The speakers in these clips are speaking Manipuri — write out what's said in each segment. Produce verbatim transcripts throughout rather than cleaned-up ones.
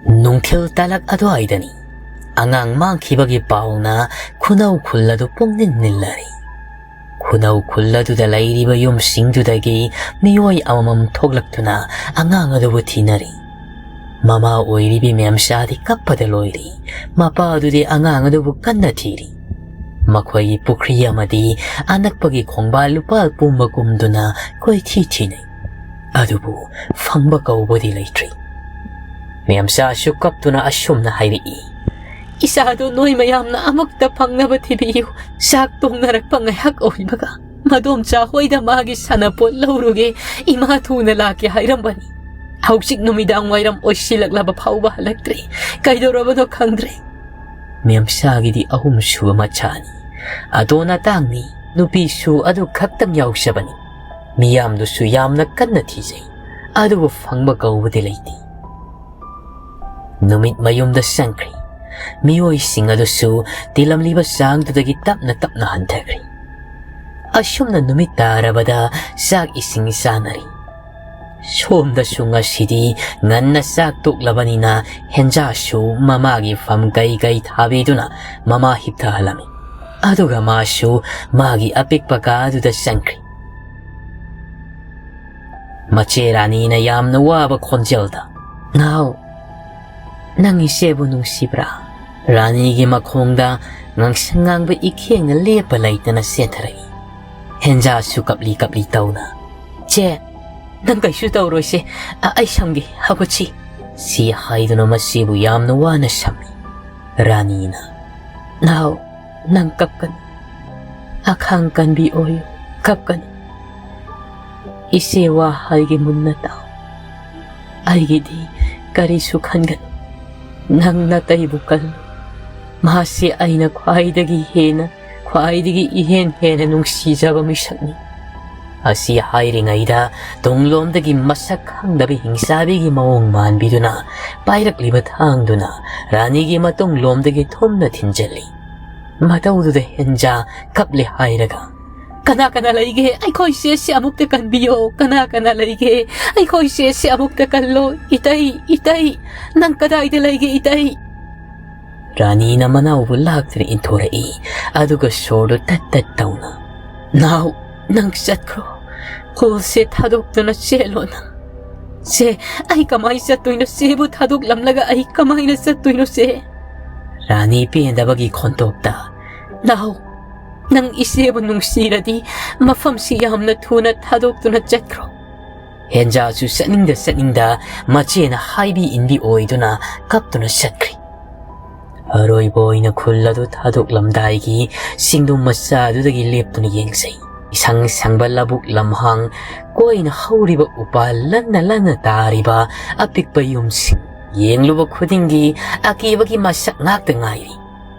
ꯅꯨꯡꯊꯤꯜ ꯇꯥꯂꯛ ꯑꯗꯨꯋꯥꯏꯗꯅꯤ꯫ ꯑꯉꯥꯡ ꯃꯥꯡꯈꯤꯕꯒꯤ ꯄꯥꯎꯅ ꯈꯨꯅꯧ ꯈꯨꯜ ꯑꯗꯨ ꯄꯨꯡꯅꯤꯜ ꯅꯤꯜꯂꯔꯤ꯫ ꯈꯨꯅꯧ ꯈꯨꯜ ꯑꯗꯨꯗ ꯂꯩꯔꯤꯕ ꯌꯨꯝꯁꯤꯡꯗꯨꯗꯒꯤ ꯃꯤꯑꯣꯏ ꯑꯃꯃꯝ ꯊꯣꯛꯂꯛꯇꯨꯅ ꯑꯉꯥꯡ ꯑꯗꯨꯕꯨ ꯊꯤꯅꯔꯤ꯫ ꯃꯃꯥ ꯑꯣꯏꯔꯤꯕꯤ ꯃꯦꯝꯆꯥꯗꯤ ꯀꯞꯄꯗ ꯂꯣꯏꯔꯤ꯫ ꯃꯄꯥ ꯑꯗꯨꯗꯤ ꯑꯉꯥꯡ ꯑꯗꯨꯕꯨ ꯀꯟꯅ ꯊꯤꯔꯤ꯫ ꯃꯈꯣꯏꯒꯤ ꯄꯨꯈ꯭ꯔꯤ ꯑꯃꯗꯤ ꯑꯅꯛꯄꯒꯤ ꯈꯣꯡꯕꯥꯜ ꯂꯨꯄꯥꯜ ꯄꯨꯝꯕꯒꯨꯝꯗꯨꯅ ꯀꯣꯏꯊꯤ ꯊꯤꯅꯩ꯫ ꯑꯗꯨꯕꯨ ꯐꯪꯕ ꯀꯧꯕꯗꯤ ꯂꯩꯇ꯭ꯔꯤ꯫ ꯃꯦꯝꯆꯥꯁꯨ ꯀꯞꯇꯨꯅ ꯑꯁꯨꯝꯅ ꯍꯥꯏꯔꯛꯏ, "ꯏꯆꯥꯗꯨ ꯅꯣꯏ ꯃꯌꯥꯝꯅ ꯑꯃꯨꯛꯇ ꯐꯪꯅꯕ ꯊꯤꯕꯤꯌꯨ꯫ ꯆꯥꯛ ꯇꯣꯡꯅꯔꯛꯄ ꯉꯥꯏꯍꯥꯛ ꯑꯣꯏꯕꯒ ꯃꯗꯣꯝꯆꯥ ꯍꯣꯏꯗ ꯃꯥꯒꯤ ꯁꯥꯟꯅꯄꯣꯠ ꯂꯧꯔꯨꯒꯦ, ꯏꯃꯥ ꯊꯨꯅ ꯂꯥꯛꯀꯦ ꯍꯥꯏꯔꯝꯕꯅꯤ꯫ ꯍꯧꯖꯤꯛ ꯅꯨꯃꯤꯗꯥꯡ ꯋꯥꯏꯔꯝ ꯑꯣꯏꯁꯤꯜꯂꯛꯂꯕ ꯐꯥꯎꯕ ꯍꯜꯂꯛꯇ꯭ꯔꯤ꯫ ꯀꯩꯗꯧꯔꯕꯅꯣ ꯈꯪꯗ꯭ꯔꯦ꯫" ꯃꯦꯝꯆꯥꯒꯤꯗꯤ ꯑꯍꯨꯝꯁꯨꯕ ꯃꯆꯥꯅꯤ꯫ ꯑꯇꯣꯟ ꯑꯇꯥꯡꯅꯤ꯫ ꯅꯨꯄꯤꯁꯨ ꯑꯗꯨ ꯈꯛꯇꯪ ꯌꯥꯎꯖꯕꯅꯤ꯫ ꯃꯤꯌꯥꯝꯗꯨꯁꯨ ꯌꯥꯝꯅ ꯀꯟꯅ ꯊꯤꯖꯩ꯫ ꯑꯗꯨꯕꯨ ꯐꯪꯕ ꯀꯧꯕꯗꯤ ꯂꯩꯇꯦ꯫ ꯅꯨꯃꯤꯠ ꯃꯌꯨꯝꯗ ꯆꯪꯈ꯭ꯔꯤ꯫ ꯃꯤꯑꯣꯏꯁꯤꯡ ꯑꯗꯨꯁꯨ ꯇꯤꯜꯂꯝꯂꯤꯕ ꯆꯥꯡꯗꯨꯗꯒꯤ ꯇꯞꯅ ꯇꯞꯅ ꯍꯟꯊꯈ꯭ꯔꯤ꯫ ꯑꯁꯨꯝꯅ ꯅꯨꯃꯤꯠ ꯇꯥꯔꯕꯗ ꯆꯥꯛ ꯏꯁꯤꯡ ꯆꯥꯅꯔꯤ꯫ ꯁꯣꯝꯗꯁꯨ ꯉꯁꯤꯗꯤ ꯉꯟꯅ ꯆꯥꯛ ꯇꯣꯛꯂꯕꯅꯤꯅ ꯍꯦꯟꯖꯥꯁꯨ ꯃꯃꯥꯒꯤ ꯐꯝ ꯀꯩ ꯀꯩ ꯊꯥꯕꯤꯗꯨꯅ ꯃꯃꯥ ꯍꯤꯞꯊꯍꯜꯂꯝꯃꯤ꯫ ꯑꯗꯨꯒ ꯃꯥꯁꯨ ꯃꯥꯒꯤ ꯑꯄꯤꯛꯄ ꯀꯥ ꯑꯗꯨꯗ ꯆꯪꯈ꯭ꯔꯤ꯫ ꯃꯆꯦ ꯔꯥꯅꯤꯅ ꯌꯥꯝꯅ ꯋꯥꯕ ꯈꯣꯟꯖꯦꯜꯗ, "ꯅꯥꯎ, ꯅꯪ ꯏꯆꯦꯕꯨ ꯅꯨꯡꯁꯤꯕ꯭ꯔꯥ?" ꯔꯥꯅꯤꯒꯤ ꯃꯈꯣꯡꯗ ꯉꯥꯡꯁꯪ ꯉꯥꯡꯕ ꯏꯈꯦꯡꯅ ꯂꯦꯞꯄ ꯂꯩꯇꯅ ꯆꯦꯟꯊꯔꯛꯏ꯫ ꯍꯦꯟꯖꯥꯁꯨ ꯀꯞꯂꯤ ꯀꯞꯂꯤ ꯇꯧꯅ, "ꯆꯦ, ꯅꯪ ꯀꯩꯁꯨ ꯇꯧꯔꯣꯏꯁꯦ, ꯑ-, ꯑꯩ ꯁꯝꯒꯦ, ꯍꯧꯒꯠꯁꯤ꯫" ꯁꯤ ꯍꯥꯏꯗꯨꯅ ꯃꯆꯦꯕꯨ ꯌꯥꯝꯅ ꯋꯥꯅ ꯁꯝꯃꯤ꯫ ꯔꯥꯅꯤꯅ, "ꯅꯥꯎ, ꯅꯪ ꯀꯞꯀꯅꯨ꯫ ꯑꯈꯥꯡ ꯀꯟꯕꯤ ꯑꯣꯏꯌꯨ, ꯀꯞꯀꯅꯨ꯫ ꯏꯆꯦ ꯋꯥ ꯍꯥꯏꯒꯦ ꯃꯨꯟꯅ ꯇꯥꯎ꯫ ꯑꯩꯒꯤꯗꯤ ꯀꯔꯤꯁꯨ ꯈꯟꯒꯅꯨ꯫ ꯅꯪ ꯅꯇꯩꯕꯨ ꯀꯜꯂꯨ꯫ ꯃꯍꯥꯛꯁꯦ ꯑꯩꯅ ꯈ꯭ꯋꯥꯏꯗꯒꯤ ꯍꯦꯟꯅ, ꯈ꯭ꯋꯥꯏꯗꯒꯤ ꯏꯍꯦꯟ ꯍꯦꯟꯅ ꯅꯨꯡꯁꯤꯖꯕ ꯃꯤꯁꯛꯅꯤ꯫" ꯑꯁꯤ ꯍꯥꯏꯔꯤꯉꯩꯗ ꯇꯨꯡꯂꯣꯝꯗꯒꯤ ꯃꯁꯛ ꯈꯪꯗꯕ ꯍꯤꯡꯆꯥꯕꯤꯒꯤ ꯃꯑꯣꯡ ꯃꯥꯟꯕꯤꯗꯨꯅ ꯄꯥꯏꯔꯛꯂꯤꯕ ꯊꯥꯡꯗꯨꯅ ꯔꯥꯅꯤꯒꯤ ꯃꯇꯨꯡꯂꯣꯝꯗꯒꯤ ꯊꯨꯝꯅ ꯊꯤꯟꯖꯤꯜꯂꯤ꯫ ꯃꯇꯧꯗꯨꯗ ꯍꯦꯟꯖꯥ ꯀꯞꯂꯦ ꯍꯥꯏꯔꯒ "ꯀꯅꯥ ꯀꯅꯥ ꯂꯩꯒꯦ? ꯑꯩꯈꯣꯏ ꯆꯦꯁꯦ ꯑꯃꯨꯛꯇ ꯀꯟꯕꯤꯌꯣ꯫ ꯀꯅꯥ ꯀꯅꯥ ꯂꯩꯒꯦ? ꯑꯩꯈꯣꯏ ꯆꯦꯁꯦ ꯑꯃꯨꯛꯇ ꯀꯜꯂꯣ꯫ ꯏꯇꯩ, ꯏꯇꯩ, ꯅꯪ ꯀꯗꯥꯏꯗ ꯂꯩꯒꯦ, ꯏꯇꯩ?" ꯔꯥꯅꯤꯅ ꯃꯅꯥꯎꯕꯨ ꯂꯥꯛꯇꯨꯅ ꯏꯟꯊꯣꯔꯛꯏ, ꯑꯗꯨꯒ ꯁꯣꯔꯗꯨ ꯇꯠ ꯇꯠ ꯇꯧꯅ, "ꯅꯥꯎ, ꯅꯪ ꯆꯠꯈ꯭ꯔꯣ꯫ ꯈꯨꯜꯁꯦ ꯊꯥꯗꯣꯛꯇꯨꯅ ꯆꯦꯜꯂꯣ ꯅꯪ꯫ ꯆꯦ, ꯑꯩ ꯀꯃꯥꯏ ꯆꯠꯇꯣꯏꯅꯣ? ꯆꯦꯕꯨ ꯊꯥꯗꯣꯛꯂꯝꯂꯒ ꯑꯩ ꯀꯃꯥꯏꯅ ꯆꯠꯇꯣꯏꯅꯣ, ꯆꯦ?" ꯔꯥꯅꯤ ꯄꯦꯟꯗꯕꯒꯤ ꯈꯣꯟꯊꯣꯛꯇ, "ꯅꯥꯎ, ꯅꯪ ꯏꯆꯦꯕꯨ ꯅꯨꯡꯁꯤꯔꯗꯤ ꯃꯐꯝꯁꯤ ꯌꯥꯝꯅ ꯊꯨꯅ ꯊꯥꯗꯣꯛꯇꯨꯅ ꯆꯠꯈ꯭ꯔꯣ꯫" ꯍꯦꯟꯖꯥꯁꯨ ꯆꯠꯅꯤꯡꯗ ꯆꯠꯅꯤꯡꯗ ꯃꯆꯦꯅ ꯍꯥꯏꯕꯤ ꯏꯟꯕꯤ ꯑꯣꯏꯗꯨꯅ ꯀꯞꯇꯨꯅ ꯆꯠꯈ꯭ꯔꯤ꯫ ꯑꯔꯣꯏꯕ ꯑꯣꯏꯅ ꯈꯨꯜ ꯑꯗꯨ ꯊꯥꯗꯣꯛꯂꯝꯗꯥꯏꯒꯤ ꯆꯤꯡꯗꯨꯝ ꯃꯆꯥ ꯑꯗꯨꯗꯒꯤ ꯂꯦꯞꯇꯨꯅ ꯌꯦꯡꯖꯩ꯫ ꯏꯁꯪ ꯁꯪꯕ ꯂꯧꯕꯨꯛ ꯂꯝꯍꯥꯡ, ꯀꯣꯏꯅ ꯍꯧꯔꯤꯕ ꯎꯄꯥꯜ ꯂꯟꯅ ꯂꯟꯅ ꯇꯥꯔꯤꯕ ꯑꯄꯤꯛꯄ ꯌꯨꯝꯁꯤꯡ, ꯌꯦꯡꯂꯨꯕ ꯈꯨꯗꯤꯡꯒꯤ ꯑꯀꯤꯕꯒꯤ ꯃꯁꯛ ꯉꯥꯛꯇ ꯉꯥꯏꯔꯤ꯫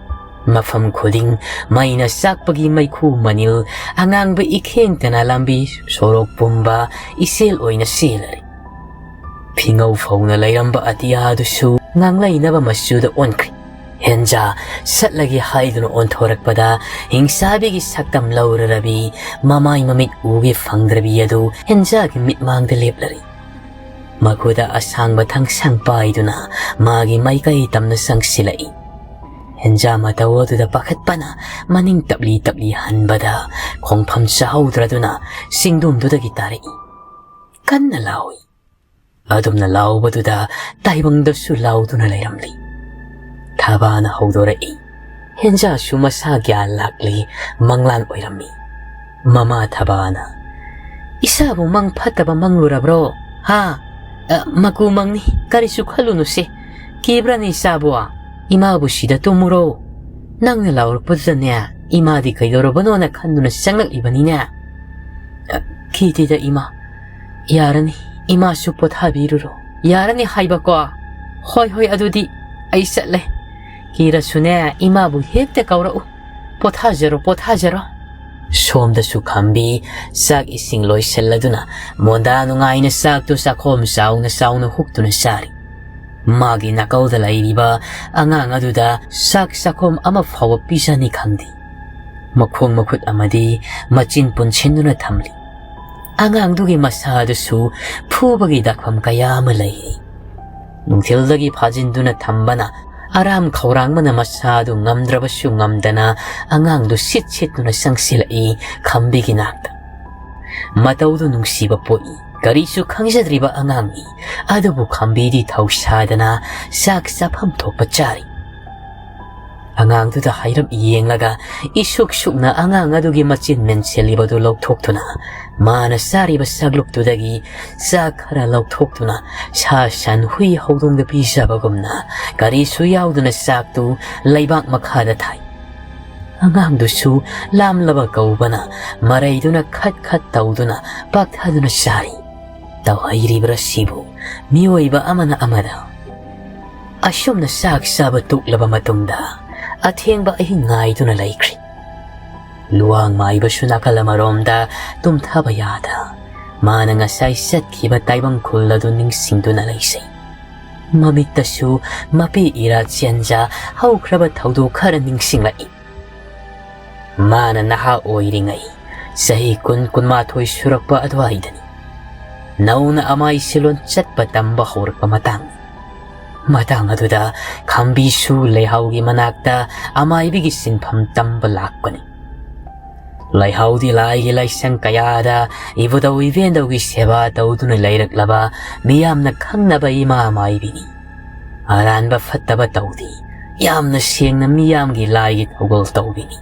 ꯃꯐꯝ ꯈꯨꯗꯤꯡ ꯃꯩꯅ ꯆꯥꯛꯄꯒꯤ ꯃꯩꯈꯨ ꯃꯅꯤꯜ, ꯑꯉꯥꯡꯕ ꯏꯈꯦꯡꯇꯅ ꯂꯝꯕꯤ ꯁꯣꯔꯣꯛ ꯄꯨꯝꯕ ꯏꯆꯦꯜ ꯑꯣꯏꯅ ꯆꯦꯜꯂꯔꯤ꯫ ꯐꯤꯉꯧ ꯐꯧꯅ ꯂꯩꯔꯝꯕ ꯑꯇꯤꯌꯥꯗꯨꯁꯨ ꯉꯥꯡꯂꯩꯅꯕ ꯃꯆꯨꯗ ꯑꯣꯟꯈ꯭ꯔꯦ꯫ ꯍꯦꯟꯖꯥ ꯁꯠꯂꯒꯦ ꯍꯥꯏꯗꯨꯅ ꯑꯣꯟꯊꯣꯔꯛꯄꯗ, ꯍꯤꯡꯁꯥꯕꯤꯒꯤ ꯁꯛꯇꯝ ꯂꯧꯔꯔꯕꯤ, ꯃꯃꯥꯏ ꯃꯃꯤꯠ ꯎꯒꯦ ꯐꯪꯗ꯭ꯔꯕꯤ ꯑꯗꯨ ꯍꯦꯟꯖꯥꯒꯤ ꯃꯤꯠꯃꯥꯡꯗ ꯂꯦꯞꯂꯔꯤ꯫ ꯃꯈꯨꯗ ꯑꯁꯥꯡꯕ ꯊꯥꯡꯁꯥꯡ ꯄꯥꯏꯗꯨꯅ ꯃꯥꯒꯤ ꯃꯥꯏꯀꯩ ꯇꯝꯅ ꯆꯪꯁꯤꯜꯂꯛꯏ꯫ ꯍꯦꯟꯖꯥ ꯃꯇꯧ ꯑꯗꯨꯗ ꯄꯥꯈꯠꯄꯅ ꯃꯅꯤꯡ ꯇꯞꯂꯤ ꯇꯞꯂꯤ ꯍꯟꯕꯗ, ꯈꯣꯡꯐꯝ ꯆꯥꯍꯧꯗ꯭ꯔꯗꯨꯅ ꯆꯤꯡꯗꯣꯝꯗꯨꯗꯒꯤ ꯇꯥꯔꯛꯏ꯫ ꯀꯟꯅ ꯂꯥꯎꯏ꯫ ꯑꯗꯨꯝꯅ ꯂꯥꯎꯕꯗꯨꯗ ꯇꯥꯏꯕꯪꯗꯁꯨ ꯂꯥꯎꯗꯨꯅ ꯂꯩꯔꯝꯂꯤ꯫ ꯊꯕꯥꯅ ꯍꯧꯗꯣꯔꯛꯏ꯫ ꯍꯦꯟꯖꯥꯁꯨ ꯃꯁꯥ ꯒ꯭ꯌꯥꯟ ꯂꯥꯛꯂꯤ, ꯃꯪꯂꯥꯟ ꯑꯣꯏꯔꯝꯃꯤ꯫ ꯃꯃꯥ ꯊꯕꯥꯅ, "ꯏꯁꯥꯕꯨ ꯃꯪ ꯐꯠꯇꯕ ꯃꯪꯂꯨꯔꯕ꯭ꯔꯣ? ꯍꯥ? ꯑ, ꯃꯀꯨ ꯃꯪꯅꯤ, ꯀꯔꯤꯁꯨ ꯈꯜꯂꯨꯅꯨꯁꯦ꯫ ꯀꯤꯕ꯭ꯔꯅꯦ ꯏꯆꯥꯕꯨ? ꯏꯃꯥꯕꯨ ꯁꯤꯗ ꯇꯨꯝꯃꯨꯔꯣ꯫ ꯅꯪꯅ ꯂꯥꯎꯔꯛꯄꯗꯨꯗꯅꯦ, ꯏꯃꯥꯗꯤ ꯀꯩꯗꯧꯔꯕꯅꯣꯅ ꯈꯟꯗꯨꯅ ꯆꯪꯂꯛꯂꯤꯕꯅꯤꯅꯦ꯫" "ꯑ, ꯀꯤꯗꯦꯗ ꯏꯃꯥ꯫ ꯌꯥꯔꯅꯤ, ꯏꯃꯥꯁꯨ ꯄꯣꯊꯥꯕꯤꯔꯨꯔꯣ꯫" "ꯌꯥꯔꯅꯤ ꯍꯥꯏꯕꯀꯣ? ꯍꯣꯏ, ꯍꯣꯏ, ꯑꯗꯨꯗꯤ ꯑꯩ ꯆꯠꯂꯦ꯫ ꯀꯤꯔꯁꯨꯅꯦ, ꯏꯃꯥꯕꯨ ꯍꯦꯛꯇ ꯀꯧꯔꯛꯎ꯫ ꯄꯣꯊꯥꯖꯔꯣ, ꯄꯣꯊꯥꯖꯔꯣ꯫" ꯁꯣꯝꯗꯁꯨ ꯈꯝꯕꯤ ꯆꯥꯛ ꯏꯁꯤꯡ ꯂꯣꯏꯁꯤꯜꯂꯗꯨꯅ ꯃꯣꯟꯗꯥ ꯅꯨꯡꯉꯥꯏꯅ ꯆꯥꯛꯇꯨ ꯆꯥꯛꯈꯣꯝ ꯆꯥꯎꯅ ꯆꯥꯎꯅ ꯍꯨꯛꯇꯨꯅ ꯆꯥꯔꯤ꯫ ꯃꯥꯒꯤ ꯅꯥꯀꯧꯗ ꯂꯩꯔꯤꯕ ꯑꯉꯥꯡ ꯑꯗꯨꯗ ꯆꯥꯛ ꯆꯥꯛꯈꯣꯝ ꯑꯃ ꯐꯥꯎꯕ ꯄꯤꯖꯅꯤ ꯈꯪꯗꯦ꯫ ꯃꯈꯣꯡ ꯃꯈꯨꯠ ꯑꯃꯗꯤ ꯃꯆꯤꯟ ꯄꯨꯟꯁꯤꯟꯗꯨꯅ ꯊꯝꯂꯤ꯫ ꯑꯉꯥꯡꯗꯨꯒꯤ ꯃꯁꯥꯗꯨꯁꯨ ꯐꯨꯕꯒꯤ ꯗꯥꯛꯐꯝ ꯀꯌꯥ ꯑꯃ ꯂꯩꯔꯤ꯫ ꯅꯨꯡꯊꯤꯜꯗꯒꯤ ꯐꯥꯖꯤꯟꯗꯨꯅ ꯊꯝꯕꯅ ꯑꯔꯥꯝ ꯈꯧꯔꯥꯡꯕꯅ ꯃꯁꯥꯗꯨ ꯉꯝꯗ꯭ꯔꯕꯁꯨ ꯉꯝꯗꯅ ꯑꯉꯥꯡꯗꯨ ꯁꯤꯠ ꯁꯤꯠꯇꯨꯅ ꯆꯪꯁꯤꯜꯂꯛꯏ ꯈꯝꯕꯤꯒꯤ ꯅꯥꯛꯇ꯫ ꯃꯇꯧꯗꯨ ꯅꯨꯡꯁꯤꯕ ꯄꯣꯛꯏ꯫ ꯀꯔꯤꯁꯨ ꯈꯪꯖꯗ꯭ꯔꯤꯕ ꯑꯉꯥꯡꯅꯤ, ꯑꯗꯨꯕꯨ ꯈꯝꯕꯤꯗꯤ ꯊꯧꯁꯥꯗꯅ ꯆꯥꯛ ꯆꯥꯐꯝ ꯊꯣꯛꯄ ꯆꯥꯔꯤ꯫ ꯑꯉꯥꯡꯗꯨꯗ ꯍꯥꯏꯔꯞ ꯌꯦꯡꯂꯒ ꯏꯁꯨꯛ ꯁꯨꯛꯅ ꯑꯉꯥꯡ ꯑꯗꯨꯒꯤ ꯃꯆꯤꯟ ꯃꯦꯟꯁꯤꯜꯂꯤꯕꯗꯨ ꯂꯧꯊꯣꯛꯇꯨꯅ ꯃꯥꯅ ꯆꯥꯔꯤꯕ ꯁꯒꯂꯨꯛꯇꯨꯗꯒꯤ ꯆꯥꯛ ꯈꯔ ꯂꯧꯊꯣꯛꯇꯨꯅ ꯁꯥ ꯁꯟ ꯍꯨꯏ ꯍꯧꯗꯣꯡꯗ ꯄꯤꯖꯕꯒꯨꯝꯅ ꯀꯔꯤꯁꯨ ꯌꯥꯎꯗꯅ ꯆꯥꯛꯇꯨ ꯂꯩꯕꯥꯛ ꯃꯈꯥꯗ ꯊꯥꯏ꯫ ꯑꯉꯥꯡꯗꯨꯁꯨ ꯂꯥꯝꯂꯕ ꯀꯧꯕꯅ ꯃꯔꯩꯗꯨꯅ ꯈꯠ ꯈꯠ ꯇꯧꯗꯨꯅ ꯄꯥꯛꯊꯗꯨꯅ ꯆꯥꯔꯤ꯫ ꯇꯧꯍꯩꯔꯤꯕ꯭ꯔꯥ ꯁꯤꯕꯨ ꯃꯤꯑꯣꯏꯕ ꯑꯃꯅ ꯑꯃꯗ? ꯑꯁꯨꯝꯅ ꯆꯥꯛ ꯆꯥꯕ ꯇꯣꯛꯂꯕ ꯃꯇꯨꯡꯗ ꯑꯊꯦꯡꯕ ꯑꯍꯤꯡ ꯉꯥꯏꯗꯨꯅ ꯂꯩꯈ꯭ꯔꯦ꯫ ꯂꯨꯋꯥꯡ ꯃꯥꯏꯕꯁꯨ ꯅꯥꯀꯜ ꯑꯃꯔꯣꯝꯗ ꯇꯨꯝꯊꯕ ꯌꯥꯗ ꯃꯥꯅ ꯉꯁꯥꯏ ꯆꯠꯈꯤꯕ ꯇꯥꯏꯕꯪ ꯈꯨꯜ ꯑꯗꯨ ꯅꯤꯡꯁꯤꯡꯗꯨꯅ ꯂꯩꯖꯩ꯫ ꯃꯃꯤꯠꯇꯁꯨ ꯃꯄꯤ ꯏꯔꯥ ꯆꯦꯟꯖ ꯍꯧꯈ꯭ꯔꯕ ꯊꯧꯗꯣꯛ ꯈꯔ ꯅꯤꯡꯁꯤꯡꯂꯛꯏ꯫ ꯃꯥꯅ ꯅꯍꯥ ꯑꯣꯏꯔꯤꯉꯩ ꯆꯍꯤ ꯀꯨꯟ ꯀꯨꯟꯃꯥꯊꯣꯏ ꯁꯨꯔꯛꯄ ꯑꯗꯨꯋꯥꯏꯗꯅꯤ꯫ ꯅꯧꯅ ꯑꯃꯥꯏ ꯁꯤꯂꯣꯟ ꯆꯠꯄ ꯇꯝꯕ ꯍꯧꯔꯛꯄ ꯃꯇꯥꯡ꯫ ꯃꯇꯥꯡ ꯑꯗꯨꯗ ꯈꯝꯕꯤꯁꯨ ꯂꯩꯍꯥꯎꯒꯤ ꯃꯅꯥꯛꯇ ꯑꯃꯥꯏꯕꯤꯒꯤ ꯁꯤꯟꯐꯝ ꯇꯝꯕ ꯂꯥꯛꯄꯅꯤ꯫ ꯂꯩꯍꯥꯎꯗꯤ ꯂꯥꯏꯒꯤ ꯂꯥꯏꯁꯪ ꯀꯌꯥꯗ ꯏꯕꯨꯙꯧ ꯏꯕꯦꯟꯗꯧꯒꯤ ꯁꯦꯕꯥ ꯇꯧꯗꯨꯅ ꯂꯩꯔꯛꯂꯕ ꯃꯤꯌꯥꯝꯅ ꯈꯪꯅꯕ ꯏꯃꯥ ꯃꯥꯏꯕꯤꯅꯤ꯫ ꯑꯔꯥꯟꯕ ꯐꯠꯇꯕ ꯇꯧꯗꯦ꯫ ꯌꯥꯝꯅ ꯁꯦꯡꯅ ꯃꯤꯌꯥꯝꯒꯤ ꯂꯥꯏꯒꯤ ꯊꯧꯒꯜ ꯇꯧꯕꯤꯅꯤ꯫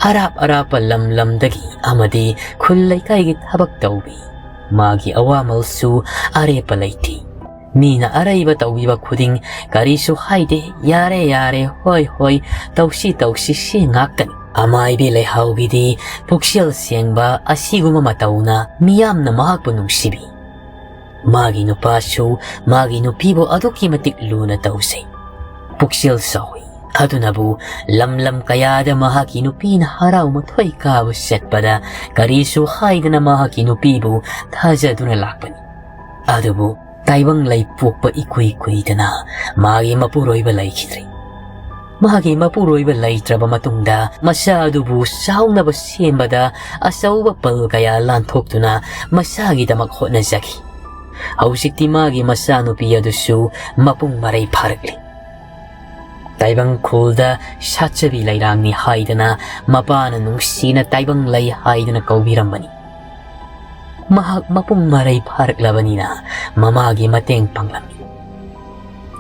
ꯑꯔꯥꯞ ꯑꯔꯥꯞꯄ ꯂꯝ ꯂꯝꯗꯒꯤ ꯑꯃꯗꯤ ꯈꯨꯜ ꯂꯩꯀꯥꯏꯒꯤ ꯊꯕꯛ ꯇꯧꯕꯤ꯫ ꯃꯥꯒꯤ ꯑꯋꯥꯃꯜꯁꯨ ꯑꯔꯦꯞꯄ ꯂꯩꯇꯦ꯫ ꯃꯤꯅ ꯑꯔꯩꯕ ꯇꯧꯕꯤꯕ ꯈꯨꯗꯤꯡ ꯀꯔꯤꯁꯨ ꯍꯥꯏꯗꯦ, "ꯌꯥꯔꯦ, ꯌꯥꯔꯦ, ꯍꯣꯏ, ꯍꯣꯏ, ꯇꯧꯁꯤ, ꯇꯧꯁꯤ", ꯁꯤ ꯉꯥꯛꯇꯅꯤ꯫ ꯑꯃꯥꯏꯕꯤ ꯂꯩꯍꯥꯎꯒꯤꯗꯤ ꯄꯨꯛꯆꯦꯜ ꯁꯦꯡꯕ ꯑꯁꯤꯒꯨꯝꯕ ꯃꯇꯧꯅ ꯃꯤꯌꯥꯝꯅ ꯃꯍꯥꯛꯄꯨ ꯅꯨꯡꯁꯤꯕꯤ꯫ ꯃꯥꯒꯤ ꯅꯨꯄꯥꯁꯨ ꯃꯥꯒꯤ ꯅꯨꯄꯤꯕꯨ ꯑꯗꯨꯛꯀꯤ ꯃꯇꯤꯛ ꯂꯨꯅ ꯇꯧꯖꯩ꯫ ꯄꯨꯛꯆꯦꯜ ꯆꯥꯎꯏ꯫ ꯑꯗꯨꯅꯕꯨ ꯂꯝ ꯂꯝ ꯀꯌꯥꯗ ꯃꯍꯥꯛꯀꯤ ꯅꯨꯄꯤꯅ ꯍꯔꯥꯎ ꯃꯊꯣꯏ ꯀꯥꯕ ꯆꯠꯄꯗ ꯀꯔꯤꯁꯨ ꯍꯥꯏꯗꯅ ꯃꯍꯥꯛꯀꯤ ꯅꯨꯄꯤꯕꯨ ꯊꯥꯖꯗꯨꯅ ꯂꯥꯛꯄꯅꯤ꯫ ꯑꯗꯨꯕꯨ ꯇꯥꯏꯕꯪ ꯂꯩꯄꯣꯛꯄ ꯏꯀꯨꯏ ꯀꯨꯏꯗꯅ ꯃꯥꯒꯤ ꯃꯄꯨꯔꯣꯏꯕ ꯂꯩꯈꯤꯗ꯭ꯔꯦ꯫ ꯃꯍꯥꯛꯀꯤ ꯃꯄꯨꯔꯣꯏꯕ ꯂꯩꯇ꯭ꯔꯕ ꯃꯇꯨꯡꯗ ꯃꯆꯥ ꯑꯗꯨꯕꯨ ꯆꯥꯎꯅꯕ ꯁꯦꯝꯕꯗ ꯑꯆꯧꯕ ꯄꯜ ꯀꯌꯥ ꯂꯥꯟꯊꯣꯛꯇꯨꯅ ꯃꯆꯥꯒꯤꯗꯃꯛ ꯍꯣꯠꯅꯖꯈꯤ꯫ ꯍꯧꯖꯤꯛꯇꯤ ꯃꯥꯒꯤ ꯃꯆꯥꯅꯨꯄꯤ ꯑꯗꯨꯁꯨ ꯃꯄꯨꯡ ꯃꯔꯩ ꯐꯥꯔꯛꯂꯤ꯫ ꯇꯥꯏꯕꯪ ꯈꯨꯜꯗ ꯁꯥꯠꯆꯕꯤ ꯂꯩꯔꯥꯡꯅꯤ ꯍꯥꯏꯗꯅ, ꯃꯄꯥꯅ ꯅꯨꯡꯁꯤꯅ ꯇꯥꯏꯕꯪ ꯂꯩ ꯍꯥꯏꯗꯅ ꯀꯧꯕꯤꯔꯝꯕꯅꯤ꯫ ꯃꯍꯥꯛ ꯃꯄꯨꯡ ꯃꯔꯩ ꯐꯥꯔꯛꯂꯕꯅꯤꯅ ꯃꯃꯥꯒꯤ ꯃꯇꯦꯡ ꯄꯥꯡꯂꯝꯃꯤ꯫